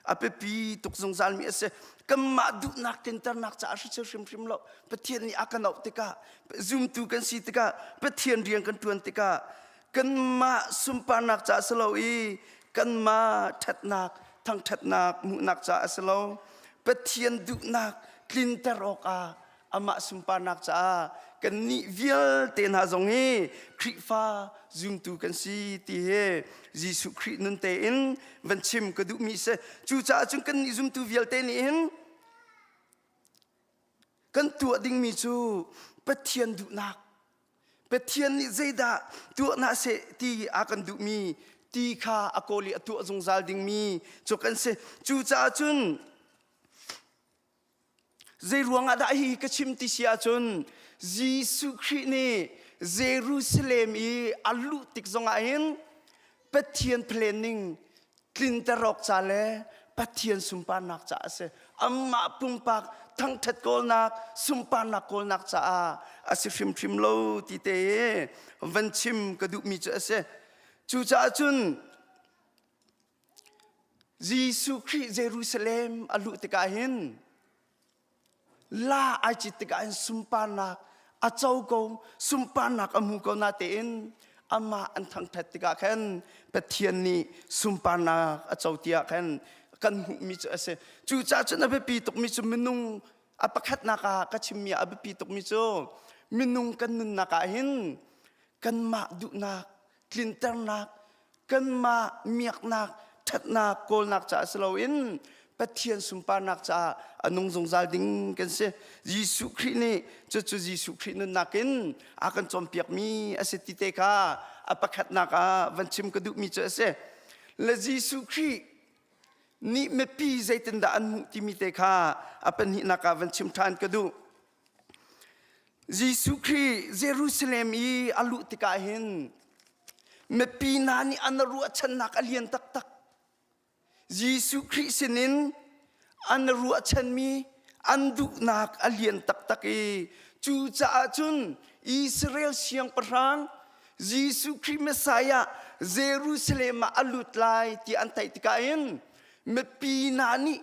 S13: a biapi tuk zungzalmi a si. Kanmah duhnak tlinternak caah si hrimhrim lo. Pathian nih a kan auh tikah, zumtu kan si tikah, Pathian rian kan ṭuan tikah kanmah sunparnak caah si lo i kanmah ṭhatnak, thangṭhatnak hmuhnak caah a si lo. Pathian duhnak tlinter awkah amah sunparnak caah kannih vialte hna zong hi Khrihfa zumtu kan si ti hi Jesuh Khrih nun tein van chim ka duhmi si. Cucaah cun kannih zumtu vialte nih hin kan tuah dingmi cu Pathian duhnak Pathian nih zeidah tuah hna seh ti a kan duhmi ti kha a kawl i a tuah zungzal dingmi cu kan si. Cucaah cun Zei ruangah dah hi ka chim ti si ahcun Jesuh Khrih nih Jerusalem i a luh tik zongah hin Pathian planning tlinter awk ca le Pathian sunparnak caah a si. Amah pumpak thangṭhat kawlnak, sunparnak kawlnak caah a si hrimhrim lo ti te hi van chim ka duhmi cu a si. Cucaah cun Jesuh Khrih Jerusalem a luh tikah hin la ai cit tikah hin sunparnak a co ko, sunparnak a hmu ko natein amah an thangṭhat tikah khan Pathian nih sunparnak a co tiah khan kan hmuhmi cu a si. Cucaah cun a biapi tukmi cu minung a pakhatnak ah ka chimmi ah a biapi tukmi cu minung kan nunnak ah hin kanmah duhnak tlinternak kanmah miaknak ṭhatnak kawlnak caah si loin Pathian sunparnak caah a nung zungzal ding kan si. Jesuh Khrih nih cucu Jesuh Khrih nunnak in a kan cawnpiakmi a si ti te kha a pakhatnak ah van chim ka duhmi cu a si. Le Jesuh Khrih nih mipi zeitindah an hmuh timi te kha a pahnihnak ah van chim ṭhan ka duh. Jesuh Khrih Jerusalem i a luh tikah hin mipi hna nih an ruahchannak a lian taktak. Jesuh Khrih sinin an ruahchanmi an duhnak a lian taktak i cucaah cun Israel siangpahrang Jesuh Khrih Messiah Jerusalem ah a lut lai ti an theih tikah hin mipi hna nih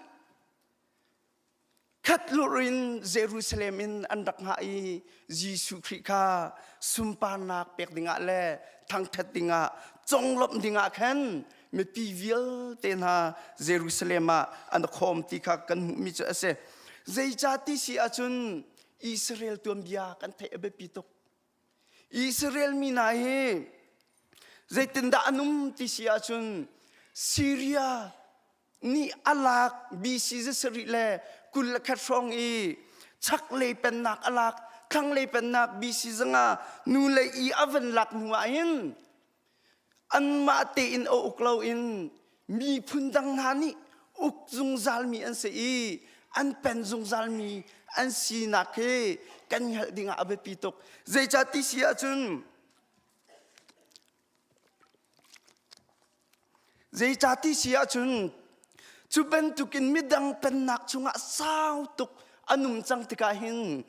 S13: Khat lurh in Jerusalem in an rak hngah i Jesuh Khrih kha sunparnak pek dingah le thangṭhat dingah conglawmh dingah khan mipi vialte hna Jerusalem ah an khawm ti kha kan hmuhmi cu a si. Zeicah ti si ahcun Israel tuanbia kan theih a biapi tuk. Israel mi hna hi zeitindah an um ti si ahcun Syria nih a lak BC zasarih le 21 hrawng i chaklei pennak a lak thlanglei pennak BC 500 nu le i a van lak hnu ah hin anmah tein a uk loin miphun dang hna nih uk zungzalmi an si i an pen zungzalmi an sinak hi kan hngalh dingah a biapi tuk. Zeicah ti si ahcun Zeicah ti si ahcun cu bantukin midang pennak chungah sau tuk an um cang tikah hin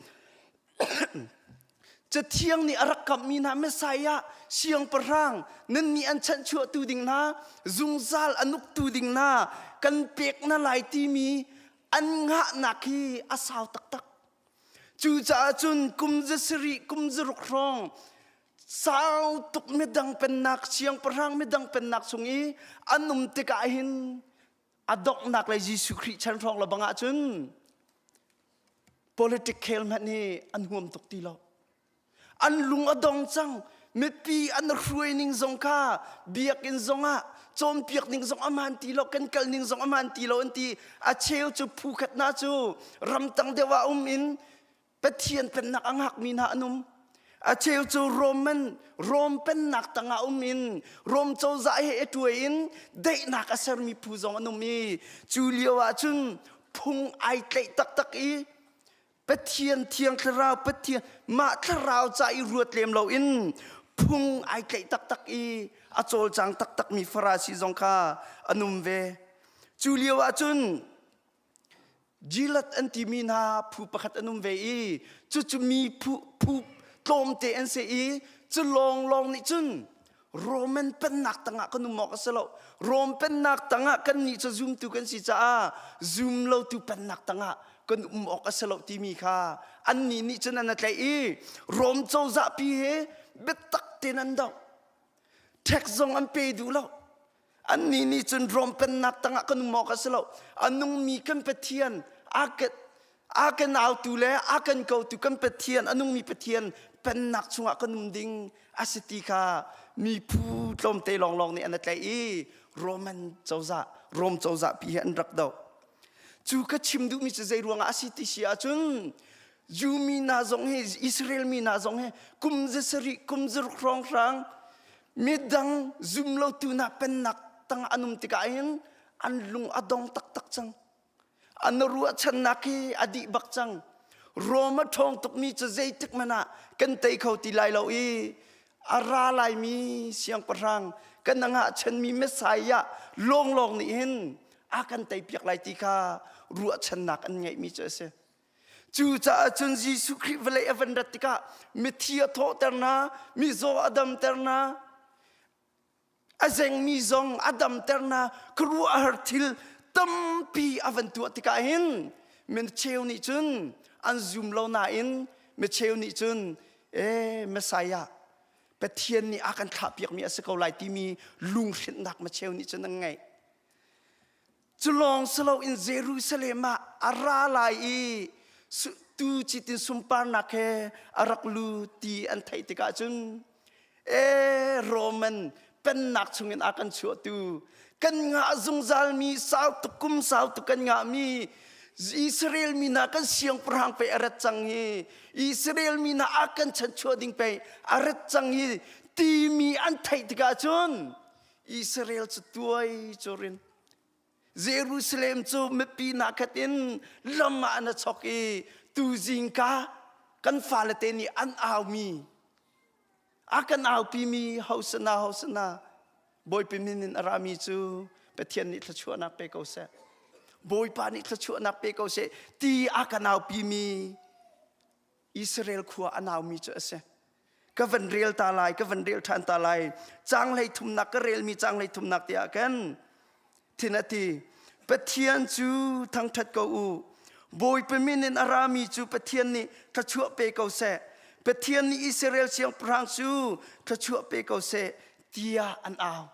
S13: Cathiang nih a rak kamhmi hna Messiah siangpahrang nannih an chanhchuahtu ding hna zungzal an uktu ding hna kan pek hna lai timi an ngahnak hi a sau taktak. Cucaah cun kum 7 kum 6 hrawng sau tuk midang pennak siangpahrang midang pennak chung i an um tikah hin a donghnak le Jesuh Khrih chan hrawng le bang ahcun politic khel hmanh hi an huam tuk ti lo an lung a dong cang mipi an hruai ning zong kha biakinn zong ah cawnpiak ning zong a hmaan ti lo kan kal ning zong a hmaan ti lo an ti a cheu cu phu khat hna cu ramtang deuh ah um in Pathian pennak a ngakmi hna an um. A cheu cu Roman Rom pennak tangah um in Rom cozah he i ṭuai in daihnak a sermi phu zong an um i cu lio ah cun phung ai tlaih taktak i Pathian thiang thlarau Pathian mah thlarau ca i ruat lem loin phung ai tlaih taktak i a cawlcang taktakmi Farasi zong kha an um ve. Cu lio ah cun Gilead an timi hna phu pakhat an um ve i cucu mi phu, phu tlawmte an si i cu lawnglawng nih cun Roman pennak tangah kan um awk a si lo. Rom pennak tangah kan nih cu zumtu kan si caah zum lotu pennak tangah kan um awk a si lo timi kha annih nih cun an tlaih i Rom cozah pi he biatak tein an doh. Tax zong an pe duh lo. Annih nih cun Rom pennak tangah kan um awk a si lo. A nungmi kan Pathian a a kan autu le a kan kotu kan Pathian a nungmi Pathian pennak chungah kan um ding a si ti kha mi phu tlawmte lawnglawng nih an tlaih i Roman cozah Rom cozah pi hi an rak doh. Cu ka chim duhmi cu zei ruangah a si ti si ahcun Jew mi hna zong hi Israel mi hna zong hi kum zasarih kum zaruk hrawnghrang midang zum lotu hna pennak tang an um tikah hin an lung a dong taktak cang. An ruahchannak hi a dih bak cang. Rom a ṭhawng tukmi cu zeitik hmanh ah kan tei kho ti lai lo i a ra laimi siangpahrang kan ngahchanmi Messiah lawnglawng nih hin a kan teipiak lai ti kha ruahchannak an ngeihmi cu a si. Cucaah cun Jesuh Khrih vawlei a van rat tikah mithi a thawhter hna, mizaw a damter hna, a zengmi zong a damter hna khuaruahhar thil tampi a van tuah tikah hin micheu nih cun an zum lo nain micheu nih cun e Messiah Pathian nih a kan thlahpiakmi a si ko lai timi lunghrinhnak micheu nih cun an ngeih. Cu lawng si loin Jerusalem ah a ra lai i tu citin sunparnak he a rak lu ti an theih tikah cun e Roman pennak chungin a kan chuahtu kan ngah zungzalmi sau tuk kum sau tuk kan ngahmi Israel mi hna kan siangpahrang pei a rat cang hi Israel mi hna a kan chanchuah ding pei a rat cang hi timi an theih tikah cun Israel cu tuai curin Jerusalem cu mipi hna khat in lam ah an chok i tu zingka kan fale te nih an aumi a kan aupimi hosana hosana Bawipa min in a rami cu Pathian nih thluachuahnak pe ko seh Bawipa nih thluachuahnak pe ko seh ti a kan aupimi Israel khua a naumi cu a si. Ka van rel ta lai, ka van rel ṭhan ta lai. Caang hlei thumnak ka relmi caang hlei thumnak tiah khan thin a ti. Pathian cu thangṭhat ko u. Bawipa min in a rami cu Pathian nih thluachuah pe ko seh. Pathian nih Israel siangpahrang cu thluachuah pe ko seh tiah an au.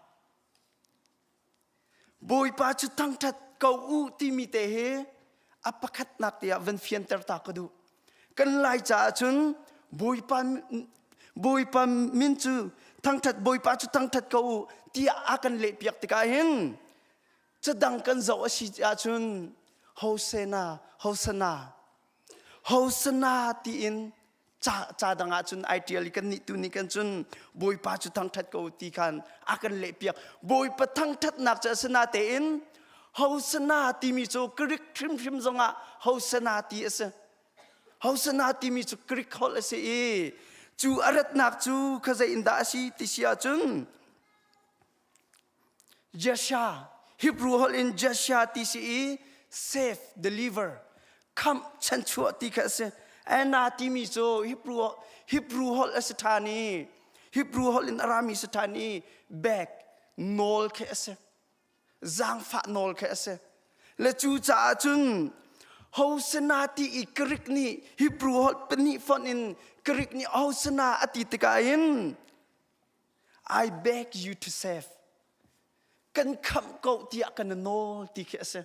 S13: Bawipa cu thangṭhat ko u timi te hi a pakhatnak te ah van fianter ta ka duh. Kan Lai caah cun Bawipa Bawipa min cu thangṭhat Bawipa cu thangṭhat ko u tiah a kan lehpiak tikah hin cadang kan zoh a si ahcun Hosana Hosana Hosana tiin ca ca dang ah cun ai ṭial i kan nih tu nih kan cun Bawipa cu thangṭhat ko ti khan a kan lehpiak Bawipa thangṭhatnak cu a si natein Hosana timi cu Greek hrimhrim zongah Hosana ti a si Hosana timi cu Greek holh a si i cu a ratnak cu khuazei in dah a si ti si ahcun Jesha Hebrew holh in Jesha ti si i save deliver khamh chanchuah ti kha a si Anna timi cu Hebrew Hebrew holh a si ṭhan i Hebrew holh in a rami si ṭhan i beg nawl khi a si zaangfah nawl khi a si le cu caah cun Hosana ti i Greek nih Hebrew holh pahnih fonh in Greek nih Hosana a ti tikah hin I beg you to save. Kan khamh ko tiah kan nawl ti khi a si.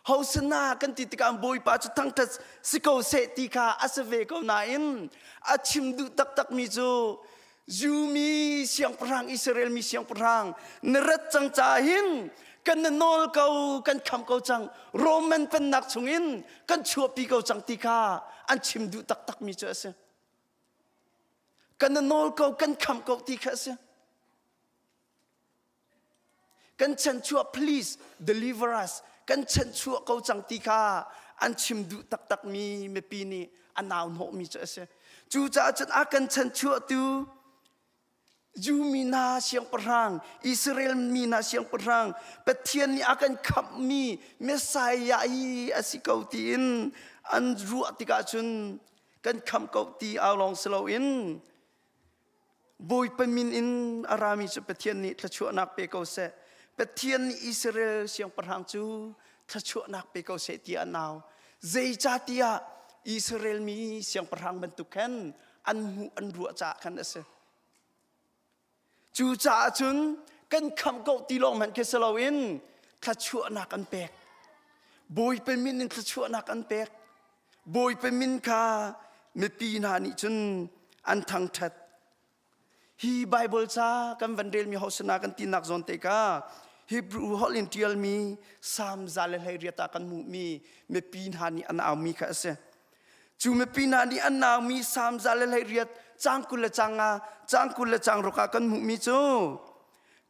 S13: Hosana kan ti tikah Bawipa cu thangṭhat si ko seh ti kha a si ve ko nain a chim duh taktakmi cu Jew mi siangpahrang Israel mi siangpahrang na rat cang caah hin kan na nawl ko kan kham ko cang Roman pennak chungin kan chuahpi ko cang ti kha an chim duh taktakmi cu a si. Kan na nawl ko, kan khamh ko ti kha a si. Kan chanchuah please deliver us. Kan chanchuah ko cang ti kha an chim duh taktakmi mipi nih a nau hnawhmi cu a si. Cucaah cun a kan chanchuahtu Jew mi hna siangpahrang, Israel mi hna siangpahrang, Pathian nih a kan khamhmi Messiah hi a si ko tiin an ruah tikah cun. Kan khamh ko ti au lawng si loin Bawipa min in a rami cu Pathian nih thluachuahnak pe ko seh. Pathian nih Israel siangpahrang cu thluachuahnak pe ko seh tiah an au. Zeicahtiah Israel mi siangpahrang bantuk khan an hmuh an ruah caah khan a si. Cucaah cun kan khamh ko ti lawng hmanh khi si loin thluachuahnak an pek. Bawipa min in thluachuahnak an pek. Bawipa min kha mipi hna nih cun an thangṭhat. Hi Bible ca kan van relmi hosana kan tinak zawn te ka Hebrew holh in ṭialmi Salm 118 ah kan hmuhmi mipi hna nih an aumi kha a si. Cu mipi hna nih an naumi Salm 118 cang 20 le cang nga cang 20 le cang ruk ah kan hmuhmi cu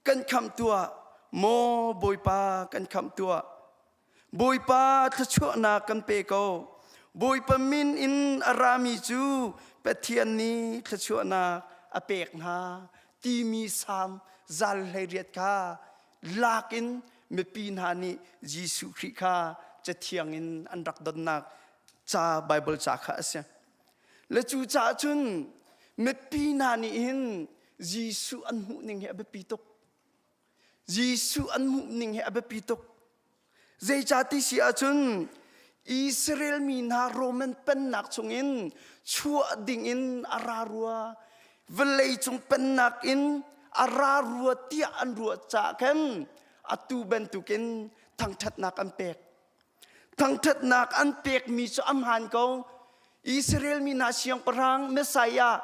S13: kan khamh tuah maw Bawipa kan khamh tuah Bawipa thluachuahnak kan pe ko. Bawipa min in a rami cu Pathian nih thluachuahnak a pek hna timi Salm 118 kha lak in mipi hna nih Jesuh Khrih kha cathiang in an rak donnak ca Bible ca kha a si. Le cu caah cun mipi hna nih hin Jesuh an hmuh ning hi a biapi tuk. Jesuh an hmuh ning hi a biapi tuk. Zeicahti si ahcun Israel mi hna Roman pennak chungin chuah dingin a ra rua vawlei cung pennak in a ra rua tiah an ruah caah khan atu bantukin thangṭhatnak an pek. Thangṭhatnak an pekmi cu a hmaan ko. Israel mi hna siangpahrang Messiah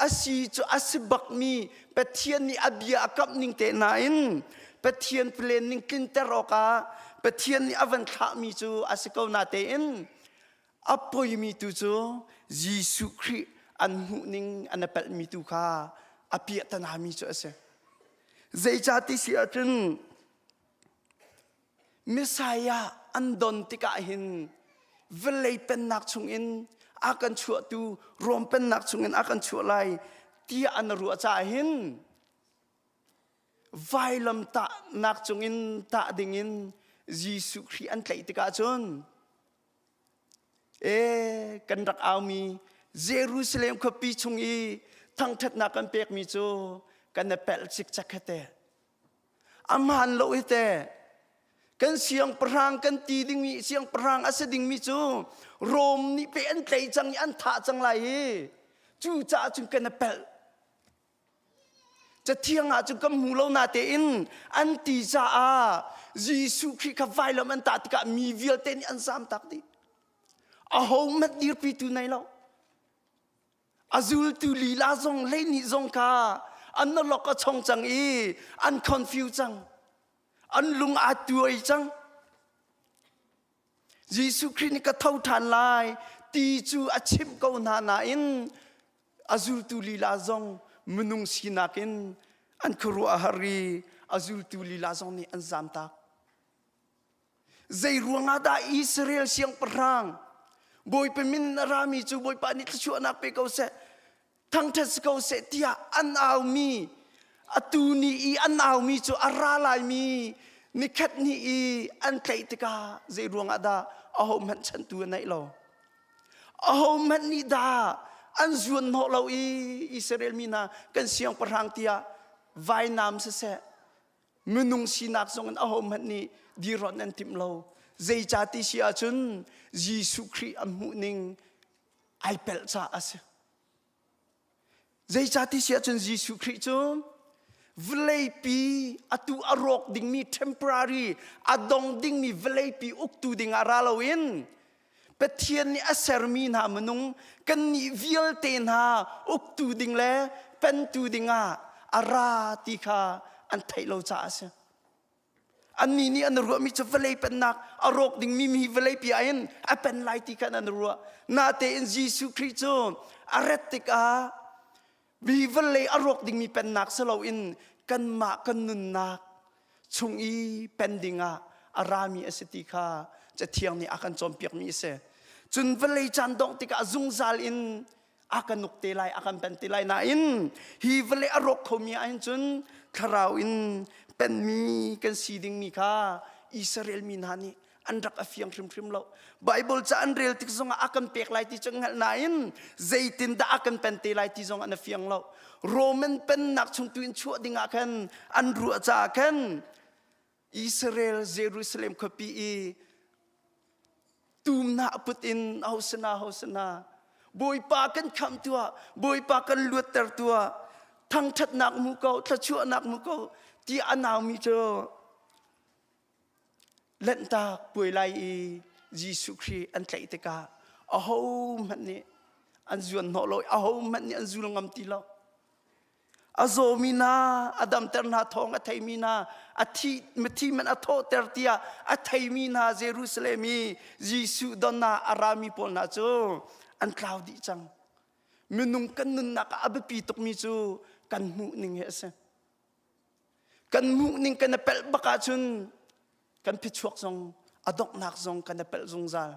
S13: a si cu a si bakmi Pathian nih a bia a kamh ning te nain Pathian plan ning tlinter awkah Pathian nih a van thlahmi cu a si ko na tein a poimi tu cu Jesuh Khrih an hmuh ning an a palhmi tu kha a piahtanami cu a si. Zeicah ti si ahcun Messiah an don tikah hin vawlei pennak chungin a kan chuahtu Rom pennak chungin a kan chuah lai tiah an ruah caah hin vailam tahnak cungin tah dingin Jesuh Khrih an tlaih tikah cun e kan rak aumi Jerusalem khuapi chung i thangṭhatnak kan pekmi cu kan i pelh cikcek hete Aman lo hi te. Kan siangpahrang kan ti dingmi siangpahrang a si dingmi cu Rom nih pe an tlei cang i an thah cang lai hi. Cu caah cun kan i pelh. Cathiang ah cun kan hmu lo na tein an ti caah Jesuh Khrih kha vailam an tah tikah mi vialte nih an zam tak dih. Aho hmanh dirpitu nei lo. A zultu lila zong hleihnih zong kha an nalok a chong cang i an confuse cang. An lung aa tuai cang. Jesuh Khrih nih ka tho ṭhan lai ti cu a chimh ko hna nain a zultu lila zong minung sinak in an khuaruah a har i a zultu lila zong nih an zamtak. Zei ruangah dah Israel siangpahrang Bawipa min a rami cu Bawipa nih thluachuahnak pe ko seh, thangṭhat si ko seh tiah an aumi atu ni i an aumi cu a ra laimi nikhat ni i an tlaih tikah zei ruangah dah ahohmanh chantu a neih lo. Ahohmanh nih dah an zuan hnawh lo i Israel mi hna kan siangpahrang tiah vainam siseh minung sinak zong in ahohmanh nih dirhonh an timh lo zeicah ti si ahcun Jesuh Khrih an hmuh ning ai pelh caah a si zeicah ti si ahcun Jesuh Khrih cu vawleipi atu a rawk dingmi temporary a dong dingmi vawleipi uktu dingah ra loin Pathian nih a sermi hna minung kannih vialte hna uktu ding le pentu dingah a ra ti kha an theih lo caah a si. Annih nih an ruahmi cu vawlei pennak a rawk dingmi mi vawleipi ah hin a pen lai ti kha an ruah. Natein Jesuh Khrih cu a rat tikah mi vawlei a rawk dingmi pennak si loin kanmah kan nunnak chung i pen dingah a rami a si ti kha Cathiang nih a kan cawnpiakmi a si. Cun vawlei caan dongh tikah zungzal in a kan uk te lai, a kan pen te lai nain hi vawlei a rawk khomi ah hin cun thlarau in penmi kan si dingmi kha Israel mi hna nih an rak a fiang hrimhrim lo. Bible ca an rel tik zongah a kan pek lai ti cu hngalh nain zeitindah a kan pen te lai ti zong an a fiang lo. Roman pennak chung tu in chuah ding ah khan an ruah caah khan Israel Jerusalem khuapi i tumna put in hosana hosana Bawipa kan khamh tuah Bawipa kan luatter tuah thangṭhatnak mu ko thluachuahnak mu ko ti a naumi cu Lanhtak puai lai i Jesuh Khrih an tlaih tikah ahohmanh nih an zuan hnawh lo i ahohmanh nih an zul ngam ti lo. A zawmi hna, a damter hna thawng a theimi hna, a thi mithi man a thawhter tiah a theimi hna Jerusalem i Jesuh don ah a rami pawl hna cu an tlau dih cang. Minung kan nunnak ah a biapi tukmi cu kan hmuh ning hi a si. Kan hmuh ning kan i pelh bak ahcun kan phichuak zong a donghnak zong kan i pelh zungzal.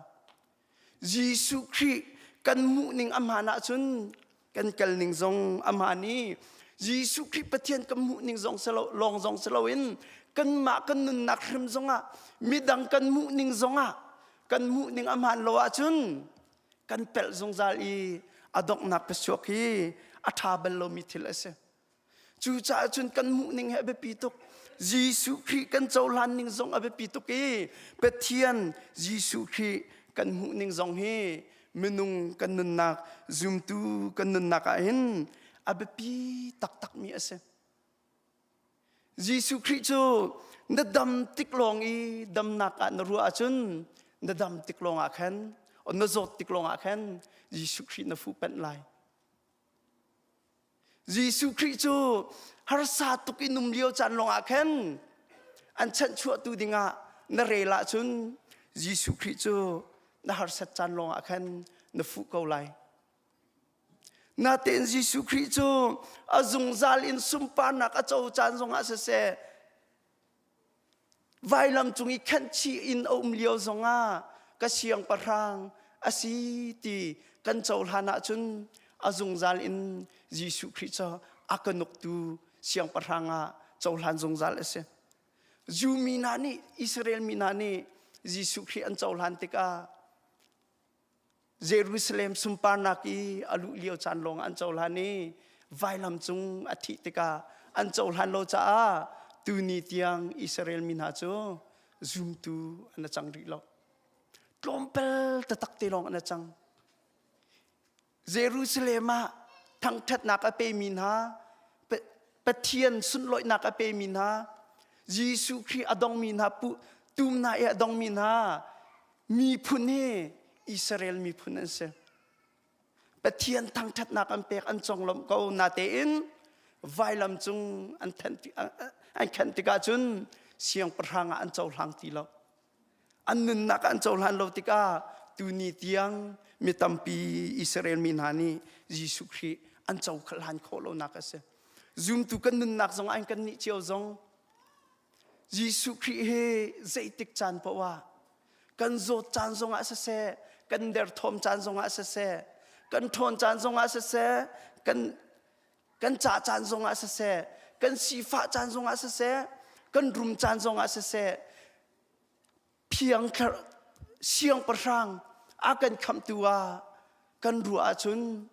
S13: Jesuh Khrih kan hmuh ning a hmaan ahcun kan kal ning zong a hmaan i Jesuh Khrih Pathian kan hmuh ning zong silo lawng zong si loin kanmah kan nunnak hrim zongah midang kan hmuh ning zongah kan hmuh ning a hmaan lo ahcun kan pelh zungzal i a donghnak phichuak hi a ṭha bal lomi thil a si. Cucaah cun kan hmuh ning hi a biapi tuk. Jesuh Khrih kan cohlan ning zong a biapi tuk i Pathian Jesuh Khrih kan hmuh ning zong hi minung kan nunnak zumtu kan nunnak ah hin a biapi taktakmi a si. Jesuh Khrih cu na dam tik lawng i damnak ah na ruah ahcun na dam tik lawng ah khan na zawt tik lawng ah khan Jesuh Khrih na fuhpanh lai. Jesuh Khrih cu harsa tuk in um lio caan lawngah khan an chanhchuahtu dingah na rel ahcun Jesuh Khrih cu na harsat caan lawngah khan na fuh ko lai. Natein Jesuh Khrih cu a zungzal in sunparnak a co caan zongah siseh vailam cung i khenhchih in a um lio zongah ka siangpahrang a si ti kan cohlan ahcun a zungzal in Jesuh Khrih cu a ka nuktu siangpahrang ah cohlan zungzal a si. Jew mi hna nih Israel mi hna nih Jesuh Khrih an cohlan tikah Jerusalem sunparnak i a luh lio caan lawng an cohlan i vailam cung a thih tikah an cohlan lo caah tuni tiang Israel mi hna cu zumtu an cang rih lo. Tlawmpal taktak te lawng an cang. Jerusalem ah thangṭhatnak a pemi hna, Pathian sunlawihnak a pemi hna, Jesuh Khrih a dongmi hna, tum hna i a dongmi hna, miphun hi Israel miphun an si. Pathian thangṭhatnak an pek an conglawmh ko natein vailam cung an an khenh tikah cun siangpahrang ah an cohlang ti lo. An nunnak an cohlan lo tikah tuni tiang mi tampi Israel mi hna nih Jesuh Khrih an cohlan khawh lonak a si. Zumtu kan nunnak zong an kan nih cio zong Jesuh Khrih hi zeitik caan paoh ah kan zawt caan zongah siseh, kan derthawm caan zongah siseh, kan ṭhawn caan zongah siseh, kan kan cah caan zongah siseh, kan sifah caan zongah siseh, kan rum caan zongah siseh, phiang siangpahrang a kan khamhtu ah kan ruah ahcun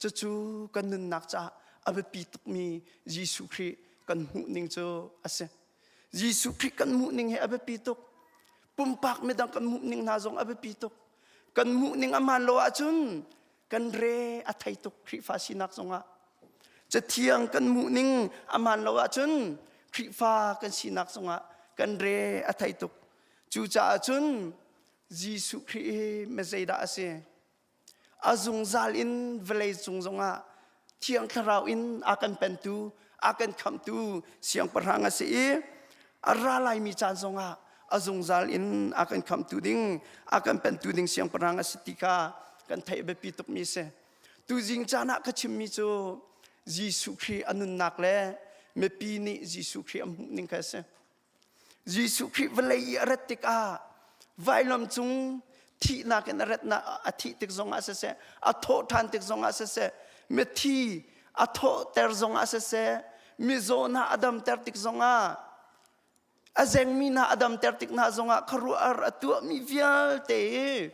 S13: cucu kan nunnak caah a biapi tukmi Jesuh Khrih kan hmuh ning cu a si. Jesuh Khrih kan hmuh ning hi a biapi tuk. Pumpak midang kan hmuh ning hna zong a biapi tuk. Kan hmuh ning a hmaan lo ahcun kan re a thei tuk Khrihfa sinak zongah. Cathiang kan hmuh ning a hmaan lo ahcun Khrihfa kan sinak zongah kan re a thei tuk. Cucaah cun Jesuh Khrih hi mezeidah a si? A zungzal in vawlei cung zongah Thiang Thlarau in a kan pentu, a kan khamhtu siangpahrang a si i a ra laimi caan zongah a zungzal in a kan khamhtu ding, a kan pentu ding siangpahrang a si ti kha kan theih biapi tukmi a si. Tuzing caan ah ka chimmi cu Jesuh Khrih a nunnak le mipi nih Jesuh Khrih a hmuh ning kha a si. Jesuh Khrih vawlei i a rat tikah vailam cung thihnak in a ratnak a thih tik zongah siseh a thawh ṭhan tik zongah siseh mithi a thawhter zongah siseh mizaw hna a damter tik zongah. A zengmi hna a damter tik hna zongah khuaruahhar a tuahmi vialte hi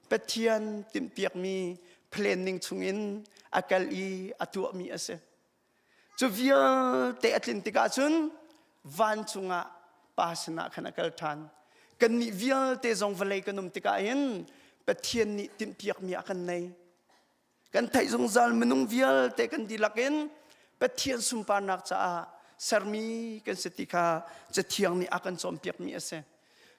S13: Pathian timhpiakmi planning chungin a kal i a tuahmi a si. Cu vialte a tlin tikah cun vancung ah Pa sinah khan a kal ṭhan. Kannih vialte zong vawlei kan um tikah hin Pathian nih timhpiakmi a kan nei. Kan theih zungzal minung vialte kan dihlak in Pathian sunparnak caah sermi kan si ti kha Cathiang nih a kan cawnpiakmi a si.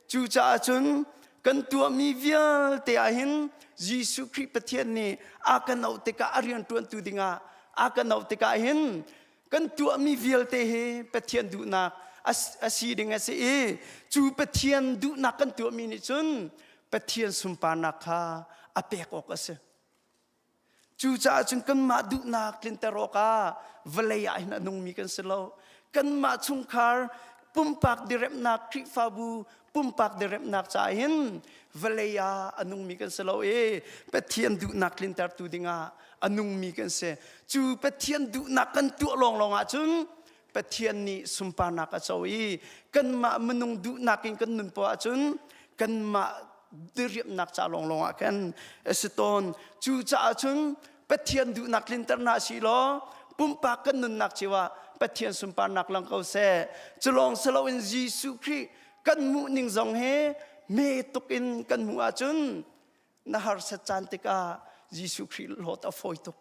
S13: Cucaah cun kan tuahmi vialte ah hin Jesuh Khrih Pathian nih a kan auh tikah a rian ṭuantu dingah a kan auh tikah hin kan tuahmi vialte hi Pathian duhnak a si ding a si i cu Pathian duhnak kan tuahmi nih cun Pathian sunparnak kha a pek awk a si. Cucaah cun kanmah duhnak tlinter awkah vawlei ah hin a nungmi kan si lo. Kanmah chungkhar pumpak diremnak Khrihfabu pumpak diremnak caah hin vawlei ah a nungmi kan si lo i Pathian duhnak tlintertu dingah a nungmi kan si. Cu Pathian duhnak kan tuah lawnglawng ahcun Pathian nih sunparnak a co i kanmah minung duhnak in kan nun poah ahcun kanmah diriamnak ca lawnglawng ah khan a si tawn. Cucaah cun Pathian duhnak tlinter hna si law pumpak kan nunnak cio ah Pathian sunparnak lang ko seh. Cu lawng si loin Jesuh Khrih kan hmuh ning zong he me tuk in kan hmuh ahcun na harsat caan tikah Jesuh Khrih hlawt a fawi tuk.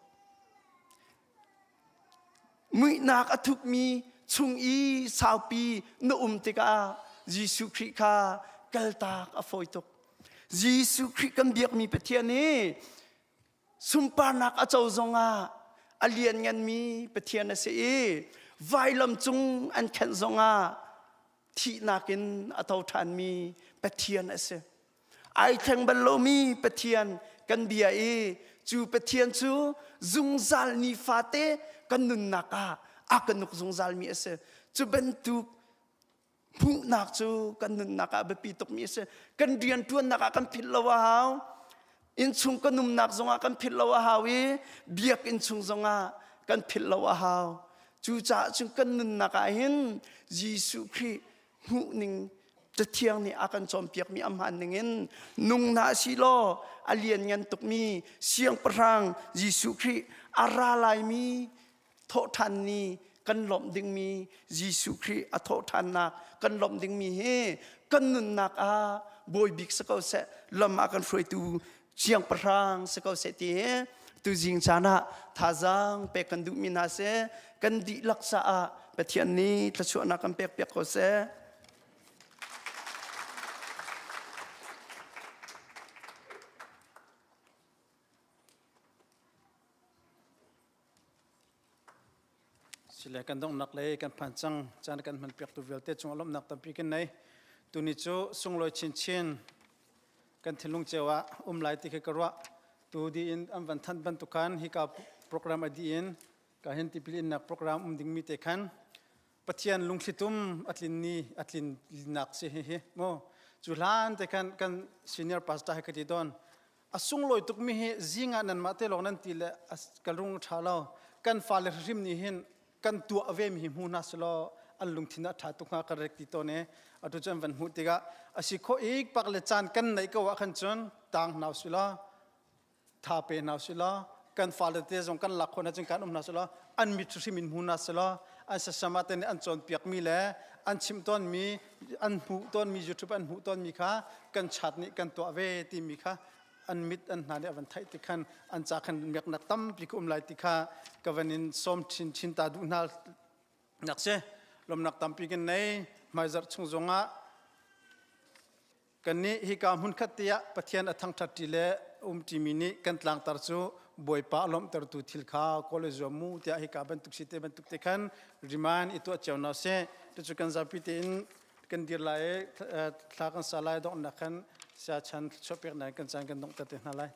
S13: Muihnak a thukmi chung i saupi na um tikah Jesuh Khrih kha kaltak a fawi tuk. Jesuh Khrih kan biakmi Pathian hi sunparnak a co zongah a liannganmi Pathian a si i vailam cung an khenh zongah thihnak in a tho ṭhanmi Pathian a si. Ai thleng bal lomi Pathian kan bia i cu Pathian cu zungzal nifate kan nunnak ah a kan uk zungzalmi a si. Cu bantuk hmuhnak cu kan nunnak ah biapi tukmi a si. Kan rianṭuannak ah kan philh lo a hau. Innchung kan umnak zongah kan philh lo a hau i biakinn chung zongah kan philh lo a hau. Cucaah cun kan nunnak ah hin Jesuh Khrih hmuhning Cathiang nih a kan cawnpiakmi a hmaan ningin nung hna si law a lianngan tukmi Siangpahrang Jesuh Khrih a ra laimi thawhṭhan ni kan lawmh dingmi Jesuh Khrih a thawhṭhannak kan lawmh dingmi hi kan nunnak ah bawi bik si ko seh lam ah kan hruaitu Siangpahrang si ko seh ti hi tuzing caan ah thazaang pek kan duhmi hna si kan dihlak caah Pathian nih thluachuahnak kan pek piak ko seh.
S2: Sile kan donghnak lei kan phan cang caan kan hman piak tu vialte cung lawmhnak tampi kan nei. Tuni cu sunglawi chinchin kan thinlung cio ah um lai ti khi ka ruah. Tu di in an van thanh bantukan hika program a di in ka hin tipil innak program um dingmi te khan Pathian lungthlitum a tlin ni a tlin nak si hi hi mu cu hlan te khan kan senior pastor he ka ti don a sunglawi tukmi hi zing ah nanmah te lawng nan ti le ka lung ṭha lo kan fale hrim nih hin kan tuah ve mi hi hmu hna selaw an lungthin a ṭha tuk hnga ka rek ti tawn e atu cu an van hmuh tikah a si kho ik pak le caan kan neih ko ah khan cun tang hna usih law tha pe hna usih law kan fale te zong kan lak khawh hna cun kan um hna sih law an mit hrim in hmu hna sih law an sasama te nih an cawnpiakmi le an chimh tawnmi an hmuh tawnmi YouTube an hmuh tawnmi kha kan chat nih kan tuah ve timi kha an mit an hna nih a van theih ti khan an ca khan miaknak tampi ka um lai ti kha ka van in sawm chin chin ta duh hna nak si lawmnak tampi kan nei hmaizarh chung zongah Kannih hika hmunkhat te ah Pathian a thangṭhat ṭi le umṭimi nih kan tlangtar cu Bawipa a lawmhtertu thil kha kawl i zuam mu tiah hika bantuk si te bantuk te khan riman i tuah cio hna sih. Cucu kan zapi tein kan dir lai i thla kan sa lai donghnak khan siachan thluachuah peknak in kan caan kan donghter te hna lai.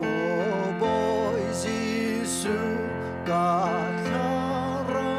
S4: Maw Bawi Jesuh ka thlarau.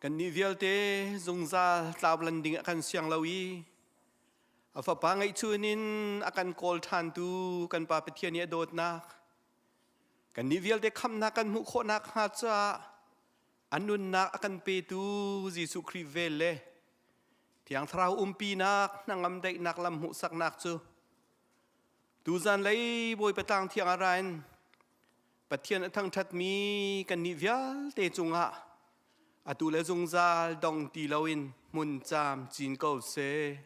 S14: Kan nih vialte zungzal tlau lan ding ah kan siang lo i a fapa ngeihchun in a kan kawl ṭhantu kan Pa Pathian i a dawtnak kan nih vialte khamhnak kan hmuh khawhnak hnga caah a nunnak a kan petu Jesuh Khrih vel le Thiang Thlarau umpinak hnangam daihnak lam hmuhsaknak cu tuzan lei Bawipa tlang thiang ah ra in Pathian a thangṭhatmi kannih vialte cungah atu le zungzal dong ti loin hmun caam cin ko seh.